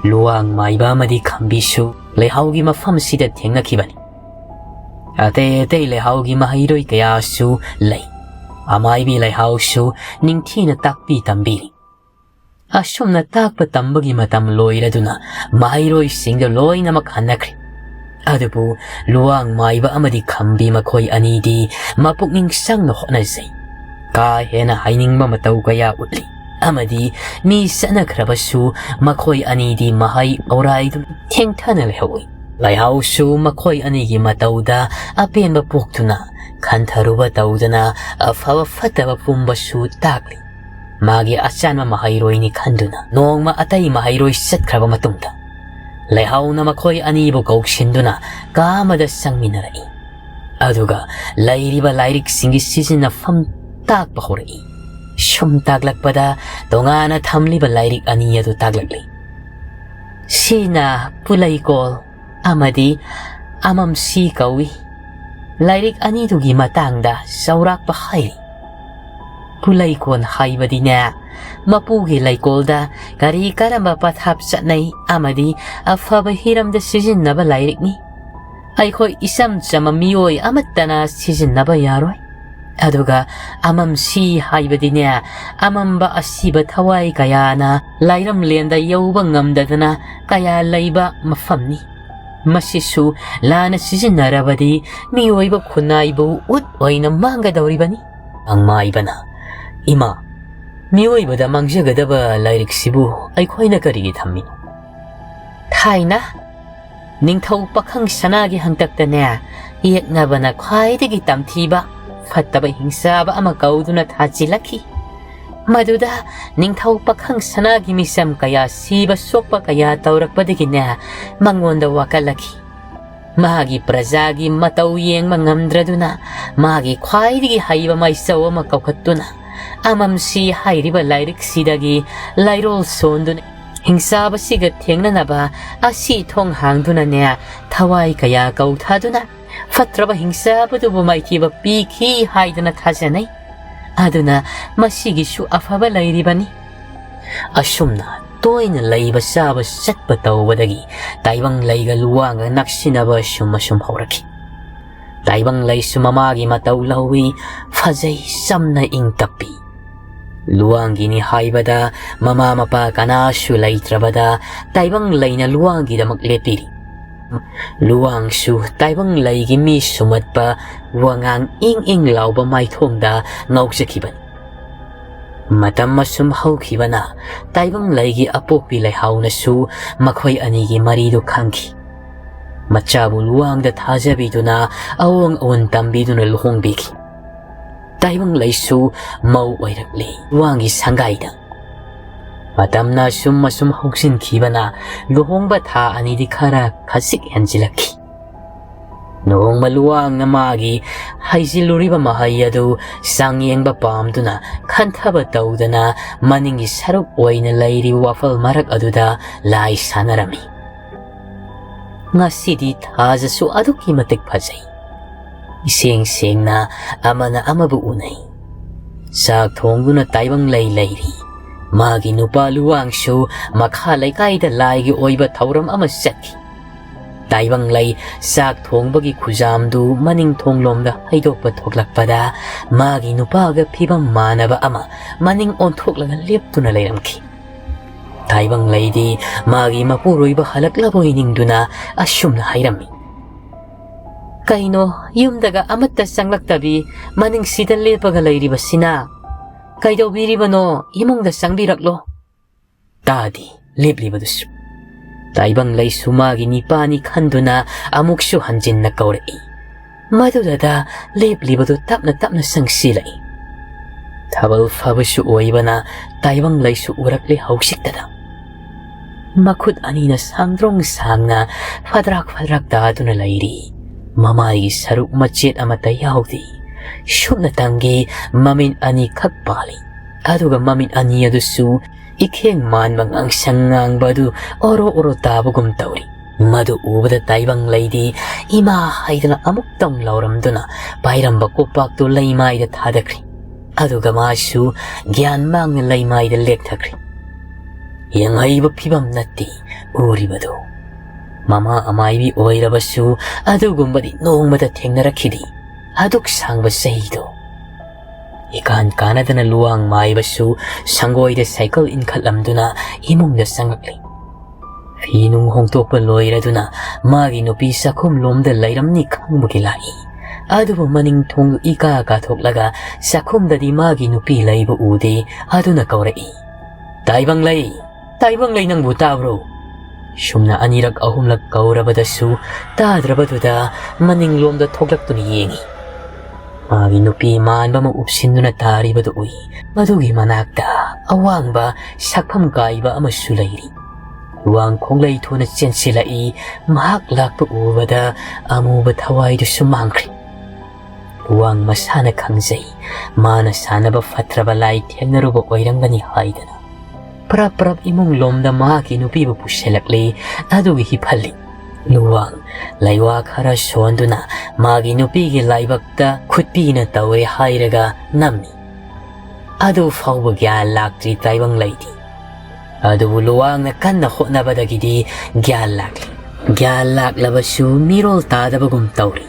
ꯂꯨꯋꯥꯡ ꯃꯥꯏꯕ ꯑꯃꯗꯤ ꯈꯝꯕꯤꯁꯨ ꯂꯩꯍꯥꯎꯒꯤ ꯃꯐꯝꯁꯤꯗ ꯊꯦꯡꯅꯈꯤꯕꯅꯤ꯫ ꯑꯇꯩ ꯑꯇꯩ ꯂꯩꯍꯥꯎꯒꯤ ꯃꯍꯩꯔꯣꯏ ꯀꯌꯥꯁꯨ ꯂꯩ꯫ ꯑꯃꯥꯏꯕꯤ ꯂꯩꯍꯥꯎꯁꯨ ꯅꯤꯡꯊꯤꯅ ꯇꯥꯛꯄꯤ ꯇꯝꯕꯤꯔꯤ꯫ ꯑꯁꯨꯝꯅ ꯇꯥꯛꯄ ꯇꯝꯕꯒꯤ ꯃꯇꯝ ꯂꯣꯏꯔꯗꯨꯅ ꯃꯍꯩꯔꯣꯏꯁꯤꯡꯗ ꯂꯣꯏꯅꯃꯛ ꯍꯟꯅꯈ꯭ꯔꯦ꯫ ꯑꯗꯨꯕꯨ ꯂꯨꯋꯥꯡ ꯃꯥꯏꯕ ꯑꯃꯗꯤ ꯈꯝꯕꯤ ꯃꯈꯣꯏ ꯑꯅꯤꯗꯤ ꯃꯄꯨꯛꯅꯤꯡ ꯆꯪꯅ ꯍꯣꯠꯅꯖꯩ꯫ ꯀꯥ ꯍꯦꯟꯅ ꯍꯥꯏꯅꯤꯡꯕ ꯃꯇꯧ ꯀꯌꯥ ꯎꯠꯂꯤ ꯑꯃꯗꯤ ꯃꯤ ꯆꯠꯅꯈ꯭ꯔꯕꯁꯨ ꯃꯈꯣꯏ ꯑꯅꯤꯗꯤ ꯃꯍꯩ ꯑꯧꯔꯥꯏꯗꯨꯅ ꯊꯦꯡꯊꯅ ꯂꯩꯍꯧꯏ꯫ ꯂꯩꯍꯥꯎꯁꯨ ꯃꯈꯣꯏ ꯑꯅꯤꯒꯤ ꯃꯇꯧꯗ ꯑꯄꯦꯟꯕ ꯄꯣꯛꯇꯨꯅ ꯈꯟꯊꯔꯨꯕ ꯇꯧꯗꯅ ꯑꯐꯕ ꯐꯠꯇꯕ ꯄꯨꯝꯕꯁꯨ ꯇꯥꯛꯂꯤ꯫ ꯃꯥꯒꯤ ꯑꯆꯥꯟꯕ ꯃꯍꯩꯔꯣꯏꯅꯤ ꯈꯟꯗꯨꯅ ꯅꯣꯡꯃ ꯑꯇꯩ ꯃꯍꯩꯔꯣꯏ ꯆꯠꯈ꯭ꯔꯕ ꯃꯇꯨꯡꯗ ꯂꯩꯍꯥꯎꯅ ꯃꯈꯣꯏ ꯑꯅꯤꯕꯨ ꯀꯧꯁꯤꯟꯗꯨꯅ ꯀꯥ ꯑꯃꯗ ꯆꯪꯃꯤꯟꯅꯔꯛꯏ꯫ ꯑꯗꯨꯒ ꯂꯩꯔꯤꯕ ꯂꯥꯏꯔꯤꯛꯁꯤꯡꯒꯤ ꯁꯤꯖꯤꯟꯅꯐꯝ ꯇꯥꯛꯄ ꯍꯧꯔꯛꯏ꯫ ꯁꯨꯝ ꯇꯥꯛꯂꯛꯄꯗ ꯇꯣꯉꯥꯟꯅ ꯊꯝꯂꯤꯕ ꯂꯥꯏꯔꯤꯛ ꯑꯅꯤ ꯑꯗꯨ ꯇꯥꯛꯂꯛꯂꯤ꯫ ꯁꯤꯅ ꯄꯨꯂꯩꯀꯣꯜ ꯑꯃꯗꯤ ꯑꯃꯝꯁꯤ ꯀꯧꯏ꯫ ꯂꯥꯏꯔꯤꯛ ꯑꯅꯤꯗꯨꯒꯤ ꯃꯇꯥꯡꯗ ꯆꯥꯎꯔꯥꯛꯄ ꯍꯥꯏꯔꯤ꯫ ꯄꯨꯂꯩꯀꯣꯜ ꯍꯥꯏꯕꯗꯤꯅꯦ, ꯃꯄꯨꯒꯤ ꯂꯩꯀꯣꯜꯗ ꯀꯔꯤ ꯀꯔꯝꯕ ꯄꯊꯥꯞ ꯆꯠꯅꯩ ꯑꯃꯗꯤ ꯑꯐꯕ ꯍꯤꯔꯝꯗ ꯁꯤꯖꯤꯟꯅꯕ ꯂꯥꯏꯔꯤꯛꯅꯤ꯫ ꯑꯩꯈꯣꯏ ꯏꯆꯝ ꯆꯝꯕ ꯃꯤꯑꯣꯏ ꯑꯃꯠꯇꯅ ꯁꯤꯖꯤꯟꯅꯕ ꯌꯥꯔꯣꯏ꯫ ꯑꯗꯨꯒ ꯑꯃꯝꯁꯤ ꯍꯥꯏꯕꯗꯤꯅꯦ, ꯑꯃꯝꯕ ꯑꯁꯤꯕ ꯊꯋꯥꯏ ꯀꯌꯥꯅ ꯂꯥꯏꯔꯝꯂꯦꯟꯗ ꯌꯧꯕ ꯉꯝꯗꯗꯅ ꯀꯌꯥ ꯂꯩꯕ ꯃꯐꯝꯅꯤ꯫ ꯃꯁꯤꯁꯨ ꯂꯥꯟꯅ ꯁꯤꯖꯤꯟꯅꯔꯕꯗꯤ ꯃꯤꯑꯣꯏꯕ ꯈꯨꯟꯅꯥꯏꯕꯨ ꯎꯠ ꯑꯣꯏꯅ ꯃꯥꯡꯒꯗꯧꯔꯤꯕꯅꯤ꯫ ꯑꯃꯥꯏꯕꯅ, "ꯏꯃꯥ, ꯃꯤꯑꯣꯏꯕꯗ ꯃꯥꯡꯖꯒꯗꯕ ꯂꯥꯏꯔꯤꯛꯁꯤꯕꯨ ꯑꯩꯈꯣꯏꯅ ꯀꯔꯤꯒꯤ ꯊꯝꯃꯤꯅꯣ?" ꯊꯥꯏꯅ ꯅꯤꯡꯊꯧ ꯄꯥꯈꯪ ꯁꯅꯥꯒꯤ ꯍꯪꯇꯛꯇꯅꯦ, ꯌꯦꯛꯅꯕꯅ ꯈ꯭ꯋꯥꯏꯗꯒꯤ ꯇꯝꯊꯤꯕ ꯐꯠꯇꯕ ꯍꯤꯡꯆꯥꯕ ꯑꯃ ꯀꯧꯗꯨꯅ ꯊꯥꯖꯤꯜꯂꯛꯈꯤ꯫ ꯃꯗꯨꯗ ꯅꯤꯡꯊꯧ ꯄꯥꯈꯪ ꯁꯅꯥꯒꯤ ꯃꯤꯆꯝ ꯀꯌꯥ ꯁꯤꯕ ꯁꯣꯛꯄ ꯀꯌꯥ ꯇꯧꯔꯛꯄꯗꯒꯤꯅꯦ, ꯃꯉꯣꯟꯗ ꯋꯥꯀꯠꯂꯛꯈꯤ꯫ ꯃꯥꯒꯤ ꯄ꯭ꯔꯖꯥꯒꯤ ꯃꯇꯧ ꯌꯦꯡꯕ ꯉꯝꯗ꯭ꯔꯗꯨꯅ ꯃꯥꯒꯤ ꯈ꯭ꯋꯥꯏꯗꯒꯤ ꯍꯩꯕ ꯃꯥꯏꯆꯧ ꯑꯃ ꯀꯧꯈꯠꯇꯨꯅ ꯑꯃꯝꯁꯤ ꯍꯥꯏꯔꯤꯕ ꯂꯥꯏꯔꯤꯛꯁꯤꯗꯒꯤ ꯂꯥꯏꯔꯣꯜ ꯁꯣꯟꯗꯨꯅ ꯍꯤꯡꯆꯥꯕꯁꯤꯒ ꯊꯦꯡꯅꯅꯕ ꯑꯁꯤ ꯊꯣꯡ ꯍꯥꯡꯗꯨꯅꯅꯦ, ꯊꯋꯥꯏ ꯀꯌꯥ ꯀꯧꯊꯗꯨꯅ ꯐꯠꯇ꯭ꯔꯕ ꯍꯤꯡꯆꯥꯕꯗꯨꯕꯨ ꯃꯥꯏꯊꯤꯕ ꯄꯤꯈꯤ ꯍꯥꯏꯗꯅ ꯊꯥꯖꯅꯩ꯫ ꯑꯗꯨꯅ ꯃꯁꯤꯒꯤꯁꯨ ꯑꯐꯕ ꯂꯩꯔꯤꯕꯅꯤ꯫ ꯑꯁꯨꯝꯅ ꯇꯣꯏꯅ ꯂꯩꯕ ꯆꯥꯕ ꯆꯠꯄ ꯇꯧꯕꯗꯒꯤ ꯇꯥꯏꯕꯪ ꯂꯩꯒ ꯂꯨꯋꯥꯡꯒ ꯅꯛꯁꯤꯟꯅꯕ ꯑꯁꯨꯝ ꯑꯁꯨꯝ ꯍꯧꯔꯛꯈꯤ꯫ ꯇꯥꯏꯕꯪ ꯂꯩꯁꯨ ꯃꯃꯥꯒꯤ ꯃꯇꯧ ꯂꯧꯏ, ꯐꯖꯩ, ꯆꯝꯅ ꯏꯪ ꯇꯞꯄꯤ꯫ ꯂꯨꯋꯥꯡꯒꯤꯅꯤ ꯍꯥꯏꯕꯗ ꯃꯃꯥ ꯃꯄꯥ ꯀꯅꯥꯁꯨ ꯂꯩꯇ꯭ꯔꯕꯗ ꯇꯥꯏꯕꯪ ꯂꯩꯅ ꯂꯨꯋꯥꯡꯒꯤꯗꯃꯛ ꯂꯦꯞꯄꯤꯔꯤ꯫ ꯂꯨꯋꯥꯡꯁꯨ ꯇꯥꯏꯕꯪ ꯂꯩꯒꯤ ꯃꯤ ꯁꯨꯝꯍꯠꯄ ꯋꯥꯉꯥꯡ ꯏꯪ ꯏꯪ ꯂꯥꯎꯕ ꯃꯥꯏꯊꯣꯡꯗ ꯉꯥꯎꯖꯈꯤꯕꯅꯤ꯫ ꯃꯇꯝ ꯑꯁꯨꯝ ꯍꯧꯈꯤꯕꯅ ꯇꯥꯏꯕꯪ ꯂꯩꯒꯤ ꯑꯄꯣꯛꯄꯤ ꯂꯩꯍꯥꯎꯅꯁꯨ ꯃꯈꯣꯏ ꯑꯅꯤꯒꯤ ꯃꯔꯤꯗꯨ ꯈꯪꯈꯤ꯫ ꯃꯆꯥꯕꯨ ꯂꯨꯋꯥꯡꯗ ꯊꯥꯖꯕꯤꯗꯨꯅ ꯑꯑꯣꯡ ꯑꯑꯣꯟ ꯇꯝꯕꯤꯗꯨꯅ ꯂꯨꯍꯣꯡꯕꯤꯈꯤ꯫ ꯇꯥꯏꯕꯪ ꯂꯩꯁꯨ ꯃꯧ ꯑꯣꯏꯔꯛꯂꯤ ꯂꯨꯋꯥꯡꯒꯤ ꯁꯪꯒꯥꯏꯗ꯫ ꯃꯇꯝꯅ ꯁꯨꯝ ꯑꯁꯨꯝ ꯍꯧꯖꯤꯟꯈꯤꯕꯅ ꯂꯨꯍꯣꯡꯕ ꯊꯥ ꯑꯅꯤꯗꯤ ꯈꯔ ꯈꯖꯤꯛ ꯍꯦꯟꯖꯤꯜꯂꯛꯈꯤ꯫ ꯅꯣꯡꯃ ꯂꯨꯋꯥꯡꯅ ꯃꯥꯒꯤ ꯍꯩꯖꯤꯜꯂꯨꯔꯤꯕ ꯃꯍꯩ ꯑꯗꯨ ꯆꯥꯡꯌꯦꯡꯕ ꯄꯥꯝꯗꯨꯅ ꯈꯟꯊꯕ ꯇꯧꯗꯅ ꯃꯅꯤꯡꯒꯤ ꯁꯔꯨꯛ ꯑꯣꯏꯅ ꯂꯩꯔꯤꯕ ꯋꯥꯐꯜ ꯃꯔꯛ ꯑꯗꯨꯗ ꯂꯥꯏ ꯁꯥꯟꯅꯔꯝꯃꯤ꯫ ꯉꯁꯤꯗꯤ ꯊꯥꯖꯁꯨ ꯑꯗꯨꯛꯀꯤ ꯃꯇꯤꯛ ꯐꯖꯩ꯫ ꯏꯁꯦꯡ ꯁꯦꯡꯅ ꯑꯃꯅ ꯑꯃꯕꯨ ꯎꯅꯩ꯫ ꯆꯥꯛ ꯊꯣꯡꯗꯨꯅ ꯇꯥꯏꯕꯪ ꯂꯩ ꯂꯩꯔꯤ꯫ ꯃꯥꯒꯤ ꯅꯨꯄꯥ ꯂꯨꯋꯥꯡꯁꯨ ꯃꯈꯥ ꯂꯩꯀꯥꯏꯗ ꯂꯥꯏꯒꯤ ꯑꯣꯏꯕ ꯊꯧꯔꯝ ꯑꯃ ꯆꯠꯈꯤ꯫ ꯇꯥꯏꯕꯪ ꯂꯩ ꯆꯥꯛ ꯊꯣꯡꯕꯒꯤ ꯈꯨꯖꯥꯝꯗꯨ ꯃꯅꯤꯡ ꯊꯣꯡꯂꯣꯝꯗ ꯍꯩꯗꯣꯛꯄ ꯊꯣꯛꯂꯛꯄꯗ ꯃꯥꯒꯤ ꯅꯨꯄꯥꯒ ꯐꯤꯕꯝ ꯃꯥꯟꯅꯕ ꯑꯃ ꯃꯅꯤꯡ ꯑꯣꯟꯊꯣꯛꯂꯒ ꯂꯦꯞꯇꯨꯅ ꯂꯩꯔꯝꯈꯤ꯫ ꯇꯥꯏꯕꯪ ꯂꯩꯗꯤ ꯃꯥꯒꯤ ꯃꯄꯨꯔꯣꯏꯕ ꯍꯜꯂꯛꯂꯕꯣꯏ ꯅꯤꯡꯗꯨꯅ ꯑꯁꯨꯝꯅ ꯍꯥꯏꯔꯝꯃꯤ, "ꯀꯩꯅꯣ, ꯌꯨꯝꯗꯒ ꯑꯃꯠꯇ ꯆꯪꯂꯛꯇꯕꯤ ꯃꯅꯤꯡꯁꯤꯗ ꯂꯦꯞꯄꯒ ꯂꯩꯔꯤꯕꯁꯤꯅ? ꯀꯩꯗꯧꯕꯤꯔꯤꯕꯅꯣ? ꯏꯃꯨꯡꯗ ꯆꯪꯕꯤꯔꯛꯂꯣ꯫" ꯇꯥꯗꯦ ꯂꯦꯞꯂꯤꯕꯗꯨꯁꯨ꯫ ꯇꯥꯏꯕꯪ ꯂꯩꯁꯨ ꯃꯥꯒꯤ ꯅꯤꯄꯥꯅꯤ ꯈꯟꯗꯨꯅ ꯑꯃꯨꯛꯁꯨ ꯍꯟꯖꯤꯟꯅ ꯀꯧꯔꯛꯏ꯫ ꯃꯗꯨꯗ ꯂꯦꯞꯂꯤꯕꯗꯨ ꯇꯞꯅ ꯇꯞꯅ ꯆꯪꯁꯤꯜꯂꯛꯏ꯫ ꯊꯥꯕꯜ ꯐꯥꯕꯁꯨ ꯑꯣꯏꯕꯅ ꯇꯥꯏꯕꯪ ꯂꯩꯁꯨ ꯎꯔꯛꯂꯦ ꯍꯧꯖꯤꯛꯇꯗ꯫ ꯃꯈꯨꯠ ꯑꯅꯤꯅ ꯁꯥꯡꯗ꯭ꯔꯣꯡ ꯁꯥꯡꯅ ꯐꯗ꯭ꯔꯥꯛ ꯐꯗ꯭ꯔꯥꯛ ꯇꯥꯗꯨꯅ ꯂꯩꯔꯤ꯫ ꯃꯃꯥꯏꯒꯤ ꯁꯔꯨꯛ ꯃꯆꯦꯠ ꯑꯃꯠꯇ ꯌꯥꯎꯗꯦ꯫ ꯁꯨꯞꯅꯇꯪꯒꯤ ꯃꯃꯤꯠ ꯑꯅꯤꯈꯛ ꯄꯥꯜꯂꯤ꯫ ꯑꯗꯨꯒ ꯃꯃꯤꯠ ꯑꯅꯤ ꯑꯗꯨꯁꯨ ꯏꯈꯦꯡ ꯃꯥꯟꯕ ꯉꯥꯡꯁꯪ ꯉꯥꯡꯕ ꯑꯗꯨ ꯑꯣꯔꯣ ꯑꯣꯔꯣ ꯇꯥꯕꯒꯨꯝ ꯇꯧꯔꯤ꯫ ꯃꯗꯨ ꯎꯕꯗ ꯇꯥꯏꯕꯪ ꯂꯩꯗꯤ ꯏꯃꯥ ꯍꯥꯏꯗꯅ ꯑꯃꯨꯛꯇꯪ ꯂꯥꯎꯔꯝꯗꯨꯅ ꯄꯥꯏꯔꯝꯕ ꯀꯣꯝꯄꯥꯛꯇꯨ ꯂꯩꯃꯥꯏꯗ ꯊꯥꯗꯈ꯭ꯔꯤ꯫ ꯑꯗꯨꯒ ꯃꯥꯁꯨ ꯒ꯭ꯌꯥꯟ ꯃꯥꯡꯅ ꯂꯩꯃꯥꯏꯗ ꯂꯦꯛꯊꯈ꯭ꯔꯤ꯫ ꯌꯦꯡꯍꯩꯕ ꯐꯤꯕꯝ ꯅꯠꯇꯦ ꯎꯔꯤꯕꯗꯨ꯫ ꯃꯃꯥ ꯑꯃꯥꯏꯕꯤ ꯑꯣꯏꯔꯕꯁꯨ ꯑꯗꯨꯒꯨꯝꯕꯗꯤ ꯅꯣꯡꯃꯇ ꯊꯦꯡꯅꯔꯛꯈꯤꯗꯦ꯫ ꯑꯗꯨꯛ ꯁꯥꯡꯕ ꯆꯍꯤꯗꯣ꯫ ꯏꯀꯥꯟ ꯀꯥꯟꯅꯗꯅ ꯂꯨꯋꯥꯡ ꯃꯥꯏꯕꯁꯨ ꯁꯪꯒꯣꯏꯗ ꯁꯥꯏꯀꯜ ꯏꯟꯈꯠꯂꯝꯗꯨꯅ ꯏꯃꯨꯡꯗ ꯆꯪꯂꯛꯂꯤ꯫ ꯐꯤ ꯅꯨꯡ ꯍꯣꯡꯗꯣꯛꯄ ꯂꯣꯏꯔꯗꯨꯅ ꯃꯥꯒꯤ ꯅꯨꯄꯤ ꯆꯥꯛꯈꯨꯝ ꯂꯣꯝꯗ ꯂꯩꯔꯝꯅꯤ ꯈꯪꯕꯒꯤ ꯂꯥꯛꯏ꯫ ꯑꯗꯨꯕꯨ ꯃꯅꯤꯡ ꯊꯣꯡꯗꯨ ꯏꯀꯥ ꯀꯥꯊꯣꯛꯂꯒ ꯆꯥꯛꯈꯨꯝꯗꯗꯤ ꯃꯥꯒꯤ ꯅꯨꯄꯤ ꯂꯩꯕ ꯎꯗꯦ꯫ ꯑꯗꯨꯅ ꯀꯧꯔꯛꯏ, "ꯇꯥꯏꯕꯪꯂꯩ! ꯇꯥꯏꯕꯪꯂꯩ, ꯅꯪꯕꯨ ꯇꯥꯕ꯭ꯔꯣ?" ꯁꯨꯝꯅ ꯑꯅꯤꯔꯛ ꯑꯍꯨꯝꯂꯛ ꯀꯧꯔꯕꯗꯁꯨ ꯇꯥꯗ꯭ꯔꯕꯗꯨꯗ ꯃꯅꯤꯡꯂꯣꯝꯗ ꯊꯣꯛꯂꯛꯇꯨꯅ ꯌꯦꯡꯏ꯫ ꯃꯥꯒꯤ ꯅꯨꯄꯤ ꯃꯥꯟꯕ ꯑꯃ ꯎꯞꯁꯤꯟꯗꯨꯅ ꯇꯥꯔꯤꯕꯗꯨ ꯎꯏ꯫ ꯃꯗꯨꯒꯤ ꯃꯅꯥꯛꯇ ꯑꯋꯥꯡꯕ ꯁꯛꯐꯝ ꯀꯥꯏꯕ ꯑꯃꯁꯨ ꯂꯩꯔꯤ꯫ ꯋꯥꯡ ꯈꯣꯡꯂꯩ ꯊꯨꯅ ꯆꯦꯟꯁꯤꯜꯂꯛꯏ꯫ ꯃꯍꯥꯛ ꯂꯥꯛꯄ ꯎꯕꯗ ꯑꯃꯨꯕ ꯊꯋꯥꯏꯗꯨꯁꯨ ꯃꯥꯡꯈ꯭ꯔꯦ꯫ ꯋꯥꯡ ꯃꯁꯥꯅ ꯈꯪꯖꯩ, ꯃꯥꯅ ꯁꯥꯟꯅꯕ ꯐꯠꯇ꯭ꯔꯕ ꯂꯥꯏ ꯊꯦꯡꯅꯔꯨꯕ ꯑꯣꯏꯔꯝꯒꯅꯤ ꯍꯥꯏꯗꯅ꯫ ꯄ꯭ꯔꯞ ꯄ꯭ꯔꯞ ꯏꯃꯨꯡ ꯂꯣꯝꯗ ꯃꯍꯥꯛꯀꯤ ꯅꯨꯄꯤꯕꯨ ꯄꯨꯁꯤꯜꯂꯛꯂꯤ꯫ ꯑꯗꯨꯒꯤ ꯍꯤꯐꯜꯂꯤ꯫ ꯂꯨꯋꯥꯡ ꯂꯩꯋꯥ ꯈꯔ ꯁꯣꯟꯗꯨꯅ ꯃꯥꯒꯤ ꯅꯨꯄꯤꯒꯤ ꯂꯥꯏꯕꯛꯇ ꯈꯨꯠꯄꯤꯅ ꯇꯧꯔꯦ ꯍꯥꯏꯔꯒ ꯅꯝꯃꯤ꯫ ꯑꯗꯨ ꯐꯥꯎꯕ ꯒ꯭ꯌꯥꯟ ꯂꯥꯛꯇ꯭ꯔꯤ ꯇꯥꯏꯕꯪ ꯂꯩꯗꯤ꯫ ꯑꯗꯨꯕꯨ ꯂꯨꯋꯥꯡꯅ ꯀꯟꯅ ꯍꯣꯠꯅꯕꯗꯒꯤꯗꯤ ꯒ꯭ꯌꯥꯟ ꯂꯥꯛꯂꯤ꯫ ꯒ꯭ꯌꯥꯟ ꯂꯥꯛꯂꯕꯁꯨ ꯃꯤꯔꯣꯜ ꯇꯥꯗꯕꯒꯨꯝ ꯇꯧꯔꯤ꯫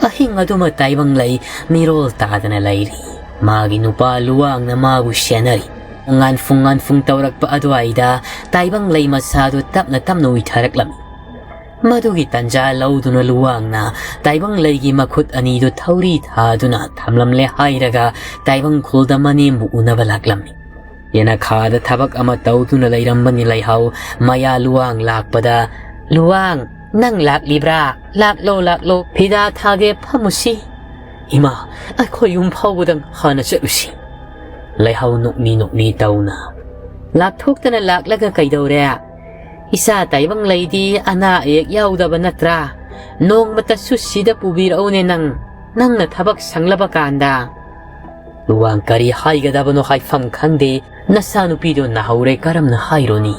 ꯑꯍꯤꯡ ꯑꯗꯨꯃ ꯇꯥꯏꯕꯪ ꯂꯩ ꯃꯤꯔꯣꯜ ꯇꯥꯗꯅ ꯂꯩꯔꯤ꯫ ꯃꯥꯒꯤ ꯅꯨꯄꯥ ꯂꯨꯋꯥꯡꯅ ꯃꯥꯕꯨ ꯁꯦꯟꯅꯔꯤ꯫ ꯉꯥꯟꯐꯨꯡ ꯉꯥꯟꯐꯨꯡ ꯇꯧꯔꯛꯄ ꯑꯗꯨꯋꯥꯏꯗ ꯇꯥꯏꯕꯪ ꯂꯩ ꯃꯁꯥꯗꯨ ꯇꯞꯅ ꯇꯞꯅ ꯎꯏꯊꯔꯛꯂꯝꯃꯤ꯫ ꯃꯗꯨꯒꯤ ꯇꯟꯖꯥ ꯂꯧꯗꯨꯅ ꯂꯨꯋꯥꯡꯅ ꯇꯥꯏꯕꯪ ꯂꯩꯒꯤ ꯃꯈꯨꯠ ꯑꯅꯤꯗꯨ ꯊꯧꯔꯤ ꯊꯥꯗꯨꯅ ꯊꯝꯂꯝꯂꯦ ꯍꯥꯏꯔꯒ ꯇꯥꯏꯕꯪ ꯈꯨꯜꯗ ꯃꯅꯦꯝꯕꯨ ꯎꯅꯕ ꯂꯥꯛꯂꯝꯃꯤ꯫ ꯌꯦꯅꯈꯥꯗ ꯊꯕꯛ ꯑꯃ ꯇꯧꯗꯨꯅ ꯂꯩꯔꯝꯕꯅꯤ ꯂꯩꯍꯥꯎ꯫ ꯃꯌꯥ ꯂꯨꯋꯥꯡ ꯂꯥꯛꯄꯗ, "ꯂꯨꯋꯥꯡ, ꯅꯪ ꯂꯥꯛꯂꯤꯕ꯭ꯔꯥ? ꯂꯥꯛꯂꯣ, ꯂꯥꯛꯂꯣ, ꯐꯤꯗꯥ ꯊꯥꯒꯦ, ꯐꯝꯃꯨꯁꯤ꯫ ꯏꯃꯥ, ꯑꯩꯈꯣꯏ ꯌꯨꯝ ꯐꯥꯎꯕꯗꯪ ꯍꯥꯟꯅ ꯆꯠꯂꯨꯁꯤ꯫" ꯂꯩꯍꯥꯎ ꯅꯣꯛꯃꯤ ꯅꯣꯛꯃꯤ ꯇꯧꯅ, ꯂꯥꯞꯊꯣꯛꯇꯅ ꯂꯥꯛꯂꯒ ꯀꯩꯗꯧꯔꯦ? ꯏꯆꯥ ꯇꯥꯏꯕꯪ ꯂꯩꯗꯤ ꯑꯅꯥ ꯑꯌꯦꯛ ꯌꯥꯎꯗꯕ ꯅꯠꯇ꯭ꯔꯥ? ꯅꯣꯡꯃꯇꯁꯨ ꯁꯤꯗ ꯄꯨꯕꯤꯔꯛꯎꯅꯦ ꯅꯪ, ꯅꯪꯅ ꯊꯕꯛ ꯁꯪꯂꯕ ꯀꯥꯟꯗ꯫ ꯂꯨꯋꯥꯡ ꯀꯔꯤ ꯍꯥꯏꯒꯗꯕꯅꯣ ꯍꯥꯏꯐꯝ ꯈꯪꯗꯦ꯫ ꯅꯆꯥꯅꯨꯄꯤꯗꯣ ꯅꯥꯍꯧꯔꯦ ꯀꯔꯝꯅ ꯍꯥꯏꯔꯨꯅꯤ?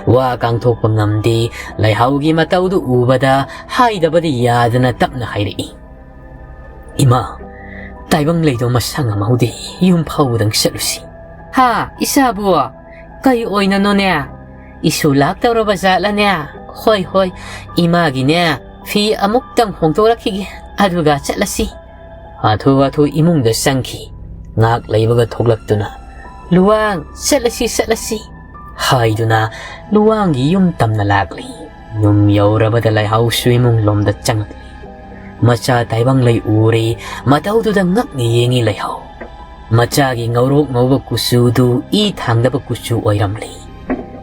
ꯋꯥ ꯀꯥꯡꯊꯣꯛꯄ ꯉꯝꯗꯦ꯫ ꯂꯩꯍꯥꯎꯒꯤ ꯃꯇꯧꯗꯨ ꯎꯕꯗ ꯍꯥꯏꯗꯕꯗꯤ ꯌꯥꯗꯅ ꯇꯞꯅ ꯍꯥꯏꯔꯛꯏ꯫ "ꯏꯃꯥ, ꯇꯥꯏꯕꯪ ꯂꯩꯗꯣ ꯃꯁꯥ ꯉꯝꯍꯧꯗꯦ, ꯌꯨꯝ ꯐꯥꯎꯕꯗꯪ ꯆꯠꯂꯨꯁꯤ꯫" "ꯍꯥ, ꯏꯆꯥꯕꯨ? ꯀꯩ ꯑꯣꯏꯅꯅꯣꯅꯦ? ꯏꯁꯨ ꯂꯥꯛꯇꯧꯔꯕ ꯖꯥꯠꯂꯅꯦ? ꯍꯣꯏ, ꯍꯣꯏ, ꯏꯃꯥꯒꯤꯅꯦ ꯐꯤ ꯑꯃꯨꯛꯇꯪ ꯍꯣꯡꯗꯣꯛꯂꯛꯈꯤꯒꯦ, ꯑꯗꯨꯒ ꯆꯠꯂꯁꯤ꯫" ꯍꯥꯊꯨ ꯍꯥꯊꯨ ꯏꯃꯨꯡꯗ ꯆꯪꯈꯤ꯫ ꯉꯥꯏꯍꯥꯛ ꯂꯩꯕꯒ ꯊꯣꯛꯂꯛꯇꯨꯅ, "ꯂꯨꯋꯥꯡ, ꯆꯠꯂꯁꯤ, ꯆꯠꯂꯁꯤ" ꯍꯥꯏꯗꯨꯅ ꯂꯨꯋꯥꯡꯒꯤ ꯌꯨꯝ ꯇꯝꯅ ꯂꯥꯛꯂꯤ꯫ ꯌꯨꯝ ꯌꯧꯔꯕꯗ ꯂꯩꯍꯥꯎꯁꯨ ꯏꯃꯨꯡ ꯂꯣꯝꯗ ꯆꯪꯂꯛꯂꯤ꯫ ꯃꯆꯥ ꯇꯥꯏꯕꯪ ꯂꯩ ꯎꯔꯦ, ꯃꯇꯧꯗꯨꯗ ꯉꯛꯅ ꯌꯦꯡꯉꯤ ꯂꯩꯍꯥꯎ꯫ ꯃꯆꯥꯒꯤ ꯉꯧꯔꯣꯛ ꯉꯧꯕ ꯀꯨꯆꯨꯗꯨ ꯏ ꯊꯥꯡꯗꯕ ꯀꯨꯆꯨ ꯑꯣꯏꯔꯝꯂꯤ꯫